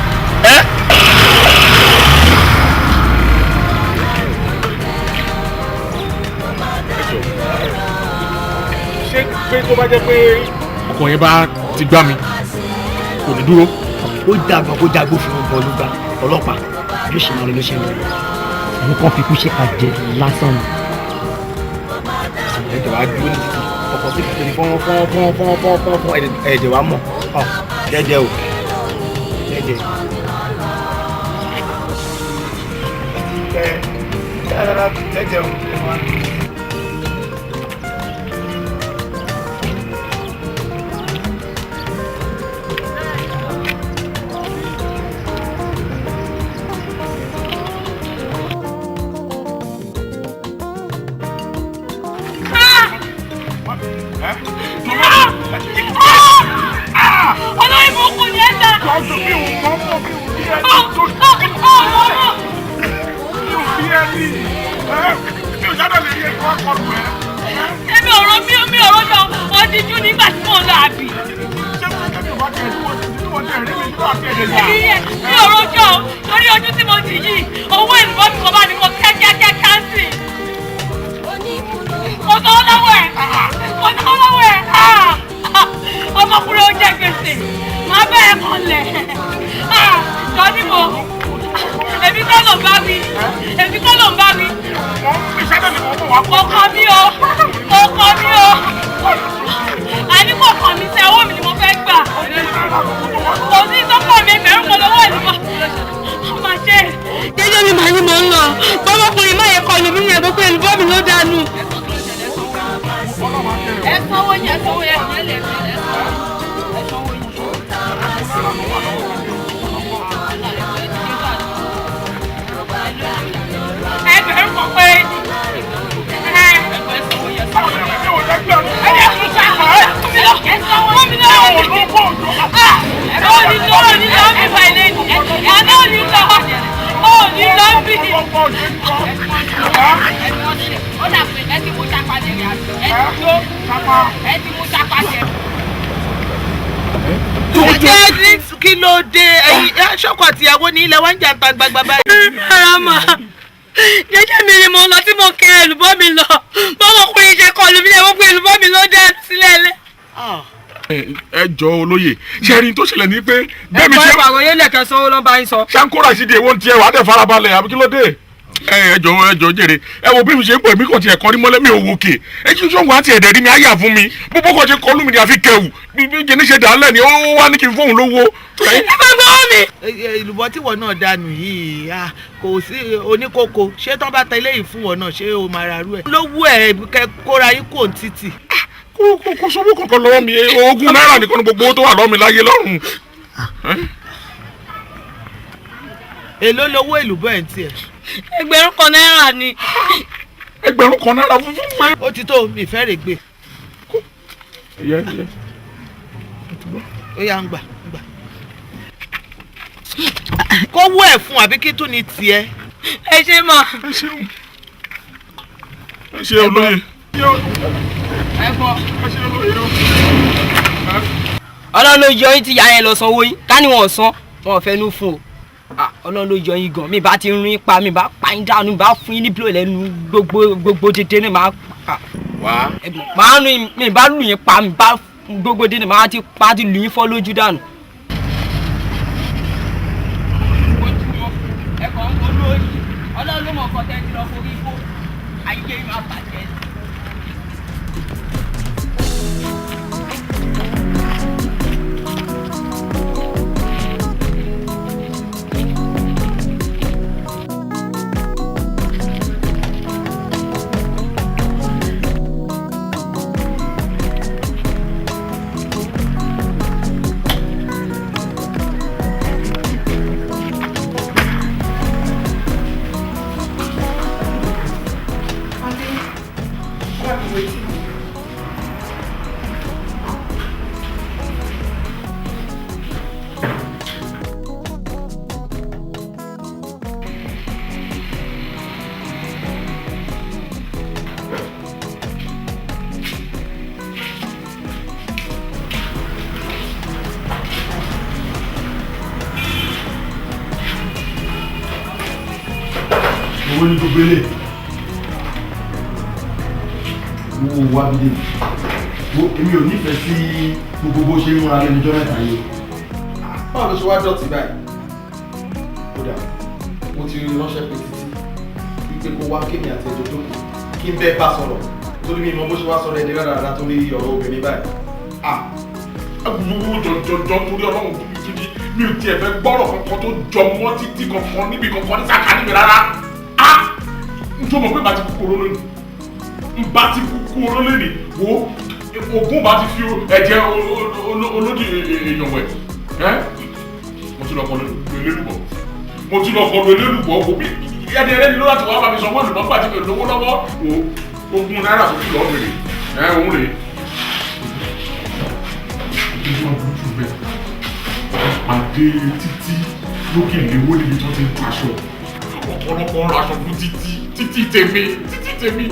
ẹ. Ṣé pé tó bá jẹ́ pé ọkọ̀ yẹn bá ti gbá mi kò ní dúró. Ó dàgbà kó dàgbò fún ọgbọ́n ló gbá ọlọ́pàá yóò ṣe máa lọ ló ṣe ń lọ. Àwọn kan fi kú ṣe àjẹ lásán ni. Ẹ̀jẹ̀ wa dúró ní títì ọkọ̀ sí kìtìrì fọ́n fọ́n fọ́n fọ́n fọ́n fọ́n fọ́n ẹ̀jẹ̀ wa mọ̀ ọ̀ jẹ́jẹ́ o jẹ́jẹ́. Jẹ́jẹ́ o. Èmi ọ̀rọ̀ mi ọ̀rọ̀ jọ ọdíjú nígbà tí mò ń lọ àbí. Mi ọ̀rọ̀ jọ torí ojú tí mo dì yìí owó ìrùbọ́ mi kò bá mi kọ kíákíákíá sí. Mo sọ ọ́ lọ́wọ́ ẹ̀ mo sọ ọ́ lọ́wọ́ ẹ̀ ọmọkùnrin ó jẹ gbèsè màá bẹ́ẹ̀ kọlẹ̀ jọ níbo èmi kọ́ ló ń bá mi èmi kọ́ ló ń bá mi. Kò kàn mí o kò kàn mí o àní kò kàn mí sẹ́ owó mi ni mo fẹ́ gbà kò sí sọ́kọ̀ mi ẹgbẹ̀rún kan lọ́wọ́ ìlú mà ṣe. Jẹ́jẹ́ mi màá ní mò ń lọ bọ́mọkùnrin má yẹ kọlù mí ní ẹ̀gbọ́n pé èlùbọ́ mi ló dànù. Ẹ sanwó yẹn ẹ sanwó yẹn ẹ lè ẹ sanwó yẹn. Ẹgbẹ̀rún kan pé Kí ló dé ẹ̀yin ṣọ́kọ àtìyàwó ní ilẹ̀ wa ń jà ta gbagba báyìí. Rárá mà, jẹ́jẹ́ mi ni mo lọ tí mo kẹ èlùbọ́ mi lọ bọ́mọkùnrin ṣe kọlù mí lẹ́wọ́n pé èlùbọ́ mi ló dá sílẹ̀ lẹ́. Ẹ jọ olóye ṣe rí tó ṣẹlẹ̀ ní pé bẹ́ẹ̀ mi ṣe. Ẹ̀kọ́ ìpàgọ́ yẹn lẹ̀kẹ́ sanwó ló ń bá yín sọ. Ṣankóra ṣì di èwo ń tiẹ̀ wàá dẹ̀ farabalẹ̀ àbí kí ló dé? Ẹ jọ ẹ jọ jèrè ẹ wo bí mi ṣe ń pè mí kàn tiẹ̀ kọrí mọ́lẹ́ mi ò wò kè ẹ jí sọ́hun àti ẹ̀dẹ̀ rí mi áyà fún mi bó kàn ṣe kọlù mi ni àfi kẹwù bí jẹ́ni ṣe dàálẹ̀ ni ó wá ní kí n fóun lówó. Ẹ bá gbọ́ mi. Ìlùbọ́ tí wọ́n náà dànù yìí kò sí oníkókó ṣé tán bá tẹ eléyìí fún wọn náà ṣé o máa ra rú ẹ. Lówó ẹ kẹ kóra yín kò ń títì. Kò sówó kankan lọ́wọ́ mi ogún náírà nìkan ni gbogbo owó tó wà lọ́wọ́ mi láyé lọ́rùn. Èló lowó èlùbọ́ ẹ̀ ń tiẹ̀? 1,000 náírà ni. 1,000 náírà fún pé. Ó ti tó mi ìfẹ́ rè gbé. Ó yá ń gbà ń gbà. Kówó ẹ̀ fún àbí kí tún ni tiẹ̀. Ẹ ṣe mọ̀. Ẹ ṣeun. Ẹ ṣe olóye. Ẹ gbọ́. Ọlọ́run ló yọ yín tí ìyá yẹn lọ sanwó yín ká ní wọn ò san wọn ò fẹ́ nú fún o. Ọlọ́run ló yọ yín gan mi bá ti rin pa mi bá pa yín dànù mi bá fún yín ní bílò lẹ́nu gbogbo gbogbo dédé ní máa pa. Wá. Màá nu mi bá lù yín pa mi bá gbogbo dédé máa ti pa ti lù yín fọ́ lójú dànù. Ẹ̀kọ́ ń olóyè Ọlọ́run ló mọ̀ ọkọ̀ tẹ́ ti lọ forí kó ayé yín máa bàjẹ́. Èwo ni gbogbo ilé? Wo wá bí dé. Wo èmi ò nífẹ̀ẹ́ sí gbogbo bó ṣe ń múra lẹ́nu ọjọ́ mẹ́ta yìí. Báwo ló ṣe wá dọ̀tí báyìí? Kódà, mo ti ránṣẹ́ pé títí wípé kó wá kémi àti ẹjọ́ jókòó kí n bẹ́ẹ̀ bá sọ̀rọ̀ torí mi mọ bó ṣe wá sọ̀rọ̀ ẹ̀dẹ̀ rárá torí ọ̀rọ̀ obìnrin báyìí. Agbowó jọjọjọ torí Ọlọ́run tuntun mi ò tiẹ̀ fẹ́ gbọ́rọ̀ kankan tó jọ mọ́ títí kankan níbi kankan ní sàkání mi rárá. N tó mọ̀ pé bá ti kú oró lónìí, n bá ti kú oró lónìí, wo ogun bá ti fi ẹ̀jẹ̀ olódì èèyàn wẹ̀. Mo ti lọ kọlu elélùbọ̀, mo ti lọ kọlu elélùbọ̀, wo bí ẹni ẹlẹ́ni ló láti wá bá mi sọ wọ́n lùmọ́ gbà tí mi ò lówó lọ́wọ́, wo ogún náírà tó kù lọ́ọ́ bèrè, ẹ̀ òun rèé. Pàdé títí lókè léwó níbi tó ti ń taṣọ ọ̀pọ̀lọpọ̀ ń raṣọ fún títí títí tèmi títí tèmi.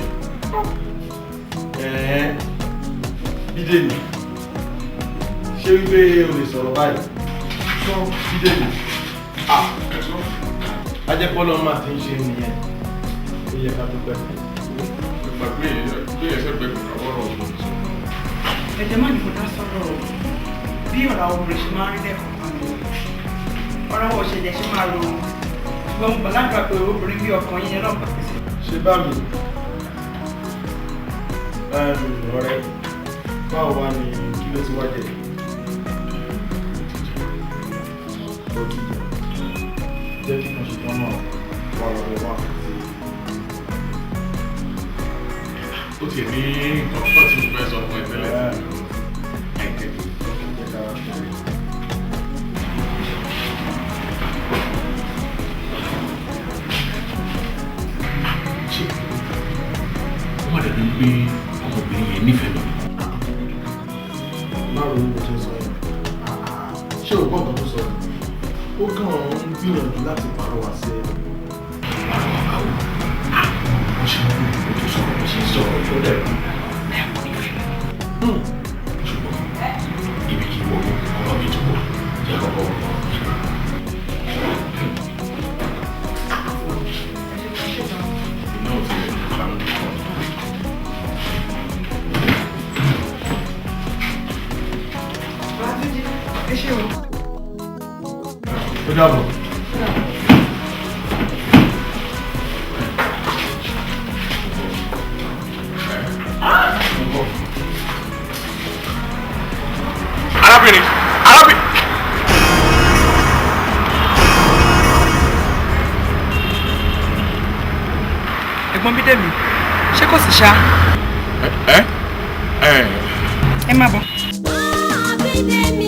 Bídèmí, ṣé wípé o lè sọ̀rọ̀ báyìí? Sọ Bídèmí. Ajẹ́pọ́lọ́ máa ti ń ṣe nìyẹn. Ó yẹ ká dúpẹ́. Ìgbàgbé ẹsẹ̀ gbẹ̀gbẹ̀ àwọn ọ̀rọ̀ ọ̀gbọ̀n sọ. Ẹ̀jẹ̀ má ní kò dá sọ̀rọ̀ o. Bí ọ̀rọ̀ àwọn obìnrin ṣe máa ń rí lẹ́ẹ̀kọ̀ọ̀kan nìyẹn. Ọ̀rọ̀ wọn ò ṣẹlẹ̀ ṣe máa ro. Ṣùgbọ́n mo gbàdúrà pé obìnrin bí ọkàn yín náà pàṣẹ sí. Ṣé bá mi? Ọ̀rẹ́, báwo wá ni kí ló ti wá jẹ? Ó ti jẹ. Jẹ́ kí kan ṣe tán náà wà lọ́wọ́ wá sí. Ó tiẹ̀ ní nǹkan tí mo fẹ́ sọ fún ẹ tẹ́lẹ̀. Ṣé ó má dàbí pé ọmọbìnrin yẹn nífẹ̀ẹ́ mi? Má ronú bó ṣe sọ yẹn. Ṣé o gbọ́ nǹkan tó sọ yẹn? Ó kàn ń gbìyànjú láti pàrọwà sí ẹ. Pàrọwà báwo? Mo ṣe ń gbìyànjú tó sọ̀rọ̀ bó ṣe ń sọ̀rọ̀ tó dẹ̀ lẹ́ẹ̀kọ́ nífẹ̀ẹ́ mi. Ṣùgbọ́n ibi kì í wọ ọ̀rọ̀ mi tó wọ̀ jẹ́ kọ́kọ́ wọ̀. Iná ò tilẹ̀ bá ń kọ́. Ẹ ṣé o. Ó dàbọ̀. Arábìnrin, arábìnrin. Ẹ̀gbọ́n Bídèmí, ṣé kò sí ṣá? Ẹ ẹ. Ẹ má bọ̀. Bídèmí.